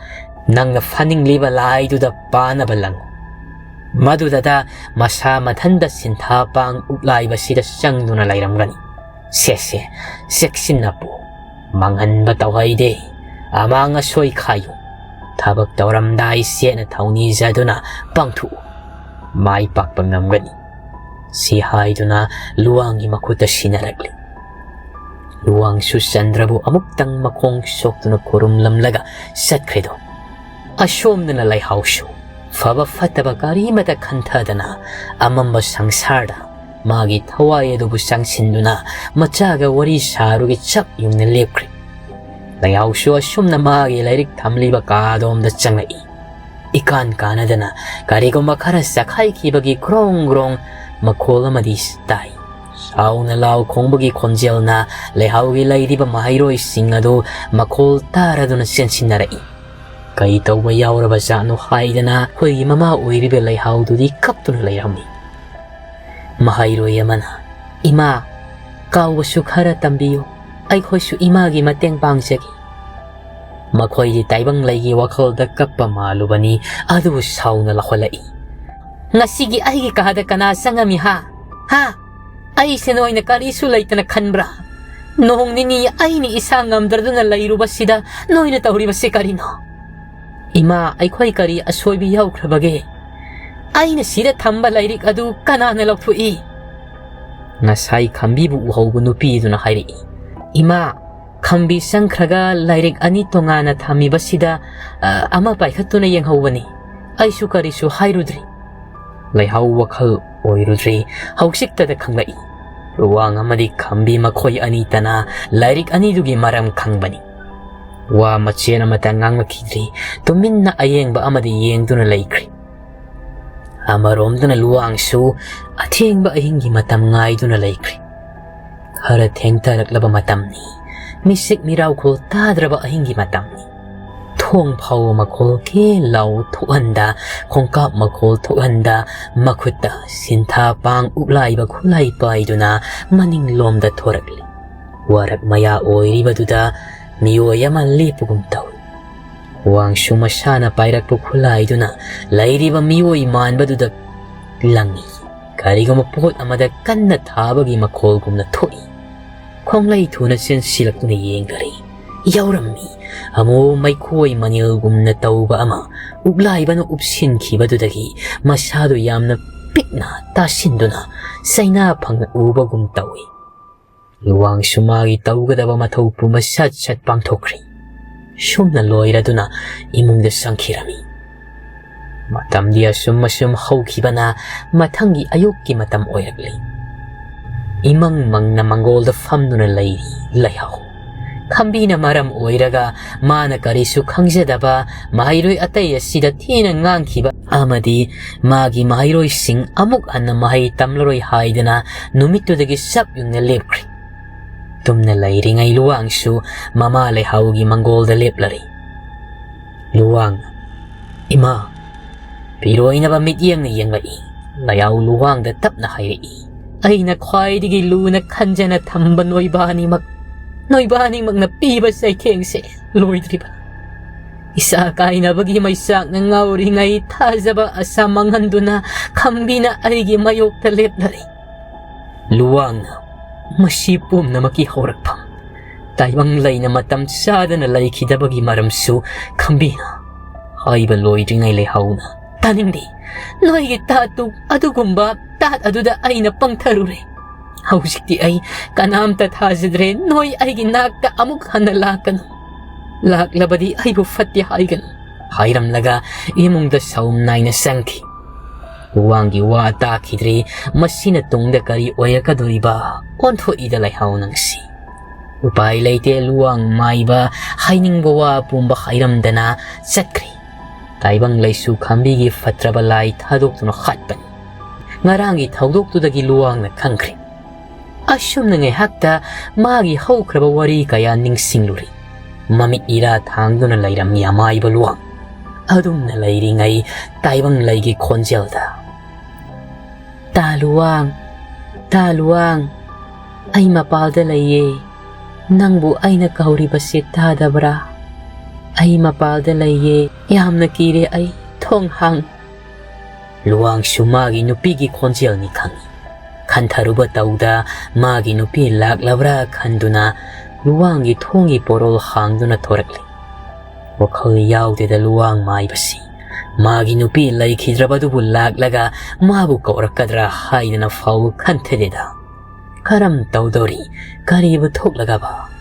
ꯅꯪꯅ ꯐꯥꯅꯤꯡꯂꯤꯕ ꯂꯥꯏꯗꯨꯗ ꯄꯥꯅꯕ ꯂꯪꯉꯨ꯫ ꯃꯗꯨꯗꯇ ꯃꯁꯥ ꯃꯊꯟꯇ ꯁꯤꯟꯊꯥ ꯄꯥꯡ ꯎꯞꯂꯥꯏꯕꯁꯤꯗ ꯆꯪꯗꯨꯅ ꯂꯩꯔꯝꯒꯅꯤ꯫ ꯁꯦ ꯁꯦ, ꯆꯦꯛꯁꯤꯟꯅ ꯄꯨ꯫ ꯃꯥꯡꯍꯟꯕ ꯇꯧꯍꯩꯗꯦ꯫ ꯑꯃꯥꯡ ꯑꯁꯣꯏ ꯈꯥꯏꯌꯨ꯫ ꯊꯕꯛ ꯇꯧꯔꯝꯗꯥꯏ ꯆꯦꯠꯅ ꯊꯧꯅꯤꯖꯗꯨꯅ ꯄꯥꯡꯊꯣꯛꯎ꯫ ꯃꯥꯏ ꯄꯥꯛꯄ ꯉꯝꯒꯅꯤ꯫ ꯁꯤ ꯍꯥꯏꯗꯨꯅ ꯂꯨꯋꯥꯡꯒꯤ ꯃꯈꯨꯠꯇ ꯁꯤꯟꯅꯔꯛꯂꯤ꯫ ꯂꯨꯋꯥꯡꯁꯨ ꯆꯟꯗ꯭ꯔꯕꯨ ꯑꯃꯨꯛꯇꯪ ꯃꯈꯣꯡ ꯁꯣꯛꯇꯨꯅ ꯈꯨꯔꯨꯝꯂꯝꯂꯒ ꯆꯠꯈ꯭ꯔꯦꯗꯣ꯫ ꯑꯁꯣꯝꯗꯅ ꯂꯩꯍꯥꯎꯁꯨ꯫ ꯐꯕ ꯐꯠꯇꯕ ꯀꯔꯤꯃꯇ ꯈꯟꯊꯗꯅ ꯑꯃꯝꯕ ꯁꯪꯁꯥꯔꯗ ꯃꯥꯒꯤ ꯊꯋꯥꯏ ꯑꯗꯨꯕꯨ ꯆꯪꯁꯤꯟꯗꯨꯅ ꯃꯆꯥꯒ ꯋꯥꯔꯤ ꯁꯥꯔꯨꯒꯤ ꯆꯞ ꯌꯨꯡꯅ ꯂꯦꯞꯈ꯭ꯔꯦ꯫ ꯂꯩꯍꯥꯎꯁꯨ ꯑꯁꯨꯝꯅ ꯃꯥꯒꯤ ꯂꯥꯏꯔꯤꯛ ꯊꯝꯂꯤꯕ ꯀꯥꯗꯣꯝꯗ ꯆꯪꯂꯛꯏ꯫ ꯏꯀꯥꯟ ꯀꯥꯟꯅꯗꯅ ꯀꯔꯤꯒꯨꯝꯕ ꯈꯔ ꯆꯈꯥꯏꯈꯤꯕꯒꯤ ꯒ꯭ꯔꯣꯡ ꯒ꯭ꯔꯣꯡ ꯃꯈꯣꯜ ꯑꯃꯗꯤ ꯇꯥꯏ꯫ ꯁꯥꯎꯅ ꯂꯥꯎ ꯈꯣꯡꯕꯒꯤ ꯈꯣꯟꯖꯦꯜꯅ ꯂꯩꯍꯥꯎꯒꯤ ꯂꯩꯔꯤꯕ ꯃꯍꯩꯔꯣꯏꯁꯤꯡ ꯑꯗꯨ ꯃꯈꯣꯜ ꯇꯥꯔꯗꯨꯅ ꯆꯦꯟꯁꯤꯟꯅꯔꯛꯏ꯫ ꯀꯩ ꯇꯧꯕ ꯌꯥꯎꯔꯕ ꯖꯥꯠꯅꯣ ꯍꯥꯏꯗꯅ ꯑꯩꯈꯣꯏꯒꯤ ꯃꯃꯥ ꯑꯣꯏꯔꯤꯕ ꯂꯩꯍꯥꯎꯗꯨꯗꯤ ꯀꯞꯇꯨꯅ ꯂꯩꯔꯝꯃꯤ꯫ ꯃꯍꯩꯔꯣꯏ ꯑꯃꯅ, "ꯏꯃꯥ, ꯀꯥꯎꯕꯁꯨ ꯈꯔ ꯇꯝꯕꯤꯌꯨ, ꯑꯩꯈꯣꯏꯁꯨ ꯏꯃꯥꯒꯤ ꯃꯇꯦꯡ ꯄꯥꯡꯖꯒꯦ"꯫ ꯃꯈꯣꯏꯗꯤ ꯇꯥꯏꯕꯪ ꯂꯩꯒꯤ ꯋꯥꯈꯜꯗ ꯀꯞꯄ ꯃꯥꯜꯂꯨꯕꯅꯤ, ꯑꯗꯨꯕꯨ ꯁꯥꯎꯅ ꯂꯧꯈꯠꯂꯛꯏ꯫ "ꯉꯁꯤꯒꯤ ꯑꯩꯒꯤ ꯀꯥꯗ ꯀꯅꯥ ꯆꯪꯉꯝꯃꯤ ꯍꯥ? ꯍꯥ? ꯑꯩꯁꯦ ꯅꯣꯏꯅ ꯀꯔꯤꯁꯨ ꯂꯩꯇꯅ ꯈꯟꯕ꯭ꯔꯥ? ꯅꯣꯡ ꯅꯤꯅꯤ ꯑꯩꯅ ꯏꯁꯥ ꯉꯝꯗ꯭ꯔꯗꯨꯅ ꯂꯩꯔꯨꯕꯁꯤꯗ ꯅꯣꯏꯅ ꯇꯧꯔꯤꯕꯁꯤ ꯀꯔꯤꯅꯣ? ꯏꯃꯥ, ꯑꯩꯈꯣꯏ ꯀꯔꯤ ꯑꯁꯣꯏꯕ ꯌꯥꯎꯈ꯭ꯔꯕꯒꯦ? ꯑꯩꯅ ꯁꯤꯗ ꯊꯝꯕ ꯂꯥꯏꯔꯤꯛ ꯑꯗꯨ ꯀꯅꯥꯅ ꯂꯧꯊꯣꯛꯏ?" ꯉꯁꯥꯏ ꯈꯝꯕꯤꯕꯨ ꯎꯍꯧꯕ ꯅꯨꯄꯤꯗꯨꯅ ꯍꯥꯏꯔꯛꯏ꯫ "ꯏꯃꯥ, ꯈꯝꯕꯤ ꯆꯪꯈ꯭ꯔꯒ ꯂꯥꯏꯔꯤꯛ ꯑꯅꯤ ꯇꯣꯉꯥꯟꯅ ꯊꯝꯃꯤꯕꯁꯤꯗ, ꯑ, ꯑꯃ ꯄꯥꯏꯈꯠꯇꯨꯅ ꯌꯦꯡꯍꯧꯕꯅꯤ꯫ ꯑꯩꯁꯨ ꯀꯔꯤꯁꯨ ꯍꯥꯏꯔꯨꯗ꯭ꯔꯤ"꯫ ꯂꯩꯍꯥꯎ ꯋꯥꯈꯜ ꯑꯣꯏꯔꯨꯗ꯭ꯔꯤ, ꯍꯧꯖꯤꯛꯇꯗ ꯈꯪꯂꯛꯏ꯫ ꯂꯨꯋꯥꯡ ꯑꯃꯗꯤ ꯈꯝꯕꯤ ꯃꯈꯣꯏ ꯑꯅꯤꯇꯅ ꯂꯥꯏꯔꯤꯛ ꯑꯅꯤꯗꯨꯒꯤ ꯃꯔꯝ ꯈꯪꯕꯅꯤ꯫ ꯋꯥ ꯃꯆꯦꯠ ꯑꯃꯠꯇ ꯉꯥꯡꯂꯛꯈꯤꯗ꯭ꯔꯤ, ꯇꯨꯃꯤꯟꯅ ꯑꯌꯦꯡꯕ ꯑꯃꯗ ꯌꯦꯡꯗꯨꯅ ꯂꯩꯈ꯭ꯔꯤ꯫ ꯑꯃꯔꯣꯝꯗꯅ ꯂꯨꯋꯥꯡꯁꯨ ꯑꯊꯦꯡꯕ ꯑꯍꯤꯡꯒꯤ ꯃꯇꯝ ꯉꯥꯏꯗꯨꯅ ꯂꯩꯈ꯭ꯔꯤ꯫ ꯈꯔ ꯊꯦꯡꯊꯔꯛꯂꯕ ꯃꯇꯝꯅꯤ꯫ ꯃꯤꯁꯤꯛ ꯃꯤꯔꯥꯎꯈꯣꯜ ꯇꯥꯗ꯭ꯔꯕ ꯑꯍꯤꯡꯒꯤ ꯃꯇꯝꯅꯤ꯫ ꯊꯣꯡ ꯐꯥꯎꯕ ꯃꯈꯣꯜ ꯀꯦ ꯂꯥꯎ ꯊꯣꯛꯍꯟꯗ, ꯈꯣꯡꯀꯥꯞ ꯃꯈꯣꯜ ꯊꯣꯛꯍꯟꯗ, ꯃꯈꯨꯠꯇ ꯁꯤꯟꯊꯥ ꯄꯥꯡ ꯎꯛꯂꯥꯏꯕ ꯈꯨꯠꯂꯥꯏ ꯄꯥꯏꯗꯨꯅ ꯃꯅꯤꯡꯂꯣꯝꯗ ꯊꯣꯔꯛꯂꯤ꯫ ꯋꯥꯔꯛ ꯃꯌꯥ ꯑꯣꯏꯔꯤꯕꯗꯨꯗ ꯃꯤꯑꯣꯏ ꯑꯃ ꯂꯦꯞꯄꯒꯨꯝ ꯇꯧꯏ꯫ ꯋꯥꯡꯁꯨ ꯃꯁꯥꯅ ꯄꯥꯏꯔꯛꯄ ꯈꯨꯠꯂꯥꯏꯗꯨꯅ ꯂꯩꯔꯤꯕ ꯃꯤꯑꯣꯏ ꯃꯥꯟꯕꯗꯨꯗ ꯂꯪꯏ꯫ ꯀꯔꯤꯒꯨꯝꯕ ꯄꯣꯠ ꯑꯃꯗ ꯀꯟꯅ ꯊꯥꯕꯒꯤ ꯃꯈꯣꯜꯒꯨꯝꯅ ꯊꯣꯛꯏ꯫ ꯈꯣꯡꯂꯩ ꯊꯨꯅ ꯆꯦꯟꯁꯤꯜꯂꯛꯇꯨꯅ ꯌꯦꯡꯗꯔꯤ꯫ ꯌꯥꯎꯔꯝꯃꯤ꯫ ꯑꯃꯨꯛ ꯃꯩꯈꯣꯏ ꯃꯅꯤꯜꯒꯨꯝꯅ ꯇꯧꯕ ꯑꯃ ꯎꯛꯂꯥꯏꯕꯅ ꯎꯞꯁꯤꯟꯈꯤꯕꯗꯨꯗꯒꯤ ꯃꯁꯥꯗꯨ ꯌꯥꯝꯅ ꯄꯤꯛꯅ ꯇꯥꯁꯤꯟꯗꯨꯅ ꯆꯩꯅꯥ ꯐꯪꯅ ꯎꯕꯒꯨꯝ ꯇꯧꯏ꯫ ꯂꯨꯋꯥꯡꯁꯨ ꯃꯥꯒꯤ ꯇꯧꯒꯗꯕ ꯃꯊꯧ ꯄꯨꯝꯕ ꯁꯠ ꯁꯠ ꯄꯥꯡꯊꯣꯛꯈ꯭ꯔꯤ꯫ ꯁꯨꯝꯅ ꯂꯣꯏꯔꯗꯨꯅ ꯏꯃꯨꯡꯗ ꯆꯪꯈꯤꯔꯝꯃꯤ꯫ ꯃꯇꯝꯗꯤ ꯑꯁꯨꯝ ꯑꯁꯨꯝ ꯍꯧꯈꯤꯕꯅ ꯃꯊꯪꯒꯤ ꯑꯌꯨꯛꯀꯤ ꯃꯇꯝ ꯑꯣꯏꯔꯛꯂꯤ꯫ ꯏꯃꯪ ꯃꯪꯅ ꯃꯪꯒꯣꯜꯗ ꯐꯝꯗꯨꯅ ꯂꯩꯔꯤ ꯂꯩꯍꯥꯎ꯫ ꯈꯝꯕꯤꯅ ꯃꯔꯝ ꯑꯣꯏꯔꯒ ꯃꯥꯅ ꯀꯔꯤꯁꯨ ꯈꯪꯖꯗꯕ ꯃꯍꯩꯔꯣꯏ ꯑꯇꯩ ꯑꯁꯤꯗ ꯊꯤꯅ ꯉꯥꯡꯈꯤꯕ ꯑꯃꯗꯤ ꯃꯥꯒꯤ ꯃꯍꯩꯔꯣꯏꯁꯤꯡ ꯑꯃꯨꯛ ꯍꯟꯅ ꯃꯍꯩ ꯇꯝꯂꯔꯣꯏ ꯍꯥꯏꯗꯅ ꯅꯨꯃꯤꯠꯇꯨꯗꯒꯤ ꯆꯞ ꯌꯨꯡꯅ ꯂꯦꯞꯈ꯭ꯔꯦ꯫ ꯇꯨꯝꯅ ꯂꯩꯔꯤꯉꯩ ꯂꯨꯋꯥꯡꯁꯨ ꯃꯃꯥ ꯂꯩꯍꯥꯎꯒꯤ ꯃꯪꯒꯣꯜꯗ ꯂꯦꯞꯂꯔꯤ꯫ ꯂꯨꯋꯥꯡ, "ꯏꯃꯥ, ꯄꯤꯔꯣꯏꯅꯕ ꯃꯤꯠꯌꯦꯡꯅ ꯌꯦꯡꯂꯛꯏ꯫" ꯂꯩꯍꯥꯎ ꯂꯨꯋꯥꯡꯗ ꯇꯞꯅ ꯍꯥꯏꯔꯛꯏ, "ꯑꯩꯅ ꯈ꯭ꯋꯥꯏꯗꯒꯤ ꯂꯨꯅ ꯈꯟꯖꯅ ꯊꯝꯕ ꯅꯣꯏꯕꯥꯅꯤꯃꯛ, ꯅꯣꯏꯕꯥꯅꯤꯃꯛꯅ ꯄꯤꯕ ꯆꯩꯊꯦꯡꯁꯦ ꯂꯣꯏꯗ꯭ꯔꯤꯕ꯫ ꯏꯁꯥ ꯀꯥꯏꯅꯕꯒꯤ ꯃꯩꯆꯥꯛꯅ ꯉꯥꯎꯔꯤꯉꯩ ꯊꯥꯖꯕ ꯑꯁꯥ ꯃꯥꯡꯍꯟꯗꯨꯅ ꯈꯝꯕꯤꯅ ꯑꯩꯒꯤ ꯃꯥꯌꯣꯛꯇ ꯂꯦꯞꯂꯔꯤ꯫" ꯂꯨꯋꯥꯡꯅ ꯃꯁꯤ ꯄꯨꯝꯅꯃꯛꯀꯤ ꯍꯧꯔꯛꯐꯝ ꯇꯥꯏꯕꯪ ꯂꯩꯅ ꯃꯇꯝ ꯆꯥꯗꯅ ꯂꯩꯈꯤꯗꯕꯒꯤ ꯃꯔꯝꯁꯨ ꯈꯝꯕꯤꯅ ꯍꯥꯏꯕ ꯂꯣꯏꯗ꯭ꯔꯤꯉꯩ ꯂꯩꯍꯥꯎꯅ, "ꯇꯥꯅꯤꯡꯗꯦ꯫ ꯅꯣꯏꯒꯤ ꯇꯥꯠꯇꯨ ꯑꯗꯨꯒꯨꯝꯕ ꯇꯥꯠ ꯑꯗꯨꯗ ꯑꯩꯅ ꯄꯪꯊꯔꯨꯔꯦ꯫ ꯍꯧꯖꯤꯛꯇꯤ ꯑꯩ ꯀꯅꯥꯝꯇ ꯊꯥꯖꯗ꯭ꯔꯦ꯫ ꯅꯣꯏ ꯑꯩꯒꯤ ꯅꯥꯛꯇ ꯑꯃꯨꯛ ꯍꯟꯅ ꯂꯥꯛꯀꯅꯨ꯫ ꯂꯥꯛꯂꯕꯗꯤ ꯑꯩꯕꯨ ꯐꯠꯇꯦ ꯍꯥꯏꯒꯅꯨ꯫" ꯍꯥꯏꯔꯝꯂꯒ ꯏꯃꯨꯡꯗ ꯁꯥꯎꯝ ꯅꯥꯏꯅ ꯆꯪꯈꯤ꯫ ꯂꯨꯋꯥꯡꯒꯤ ꯋꯥ ꯇꯥꯈꯤꯗ꯭ꯔꯤ꯫ ꯃꯁꯤꯅ ꯇꯨꯡꯗ ꯀꯔꯤ ꯑꯣꯏꯔꯛꯀꯗꯣꯔꯤꯕ? ꯑꯣꯟꯊꯣꯛꯏꯗ ꯂꯩꯍꯥꯎ ꯅꯪꯁꯤ꯫ ꯎꯄꯥꯏ ꯂꯩꯇꯦ, ꯂꯨꯋꯥꯡ ꯃꯥꯏꯕ ꯍꯥꯏꯅꯤꯡꯕ ꯋꯥ ꯄꯨꯝꯕ ꯍꯥꯏꯔꯝꯗꯅ ꯆꯠꯈ꯭ꯔꯦ꯫ ꯇꯥꯏꯕꯪ ꯂꯩꯁꯨ ꯈꯝꯕꯤꯒꯤ ꯐꯠꯇ꯭ꯔꯕ ꯂꯥꯏ ꯊꯥꯗꯣꯛꯇꯨꯅ ꯍꯥꯠꯄꯅꯤ꯫ ꯉꯔꯥꯡꯒꯤ ꯊꯧꯗꯣꯛꯇꯨꯗꯒꯤ ꯂꯨꯋꯥꯡꯅ ꯈꯪꯈ꯭ꯔꯦ꯫ ꯑꯁꯨꯝꯅ ꯉꯥꯏꯍꯥꯛꯇ ꯃꯥꯒꯤ ꯍꯧꯈ꯭ꯔꯕ ꯋꯥꯔꯤ ꯀꯌꯥ ꯅꯤꯡꯁꯤꯡꯂꯨꯔꯤ꯫ ꯃꯃꯤꯠ ꯏꯔꯥ ꯊꯥꯡꯗꯨꯅ ꯂꯩꯔꯝꯃꯤ ꯑꯃꯥꯏꯕ ꯂꯨꯋꯥꯡ꯫ ꯑꯗꯨꯝꯅ ꯂꯩꯔꯤꯉꯩ ꯇꯥꯏꯕꯪ ꯂꯩꯒꯤ ꯈꯣꯟꯖꯦꯜꯗ, "ꯇꯥ ꯂꯨꯋꯥꯡ, ꯇꯥ ꯂꯨꯋꯥꯡ, ꯑꯩ ꯃꯄꯥꯜꯗ ꯂꯩꯌꯦ꯫ ꯅꯪꯕꯨ ꯑꯩꯅ ꯀꯧꯔꯤꯕꯁꯦ ꯇꯥꯗꯕ꯭ꯔꯥ? ꯑꯩ ꯃꯄꯥꯜꯗ ꯂꯩꯌꯦ꯫ ꯌꯥꯝꯅ ꯀꯤꯔꯦ ꯑꯩ꯫ ꯊꯣꯡ ꯍꯥꯡ꯫" ꯂꯨꯋꯥꯡꯁꯨ ꯃꯥꯒꯤ ꯅꯨꯄꯤꯒꯤ ꯈꯣꯟꯖꯦꯜꯅꯤ ꯈꯪꯏ꯫ ꯈꯟꯊꯔꯨꯕ ꯇꯧꯗ ꯃꯥꯒꯤ ꯅꯨꯄꯤ ꯂꯥꯛꯂꯕ꯭ꯔꯥ ꯈꯟꯗꯨꯅ ꯂꯨꯋꯥꯡꯒꯤ ꯊꯣꯡꯒꯤ ꯄꯣꯔꯣꯜ ꯍꯥꯡꯗꯨꯅ ꯊꯣꯔꯛꯂꯤ꯫ ꯋꯥꯈꯜ ꯌꯥꯎꯗꯦꯗ ꯂꯨꯋꯥꯡ ꯃꯥꯏꯕꯁꯤ꯫ ꯃꯥꯒꯤ ꯅꯨꯄꯤ ꯂꯩꯈꯤꯗ꯭ꯔꯕꯗꯨꯕꯨ ꯂꯥꯛꯂꯒ ꯃꯥꯕꯨ ꯀꯧꯔꯛꯀꯗ꯭ꯔꯥ ꯍꯥꯏꯗꯅ ꯐꯥꯎ ꯈꯟꯊꯗꯦꯗ꯫ ꯀꯔꯝ ꯇꯧꯗꯧꯔꯤ? ꯀꯔꯤꯕꯨ ꯊꯣꯛꯂꯒꯕ?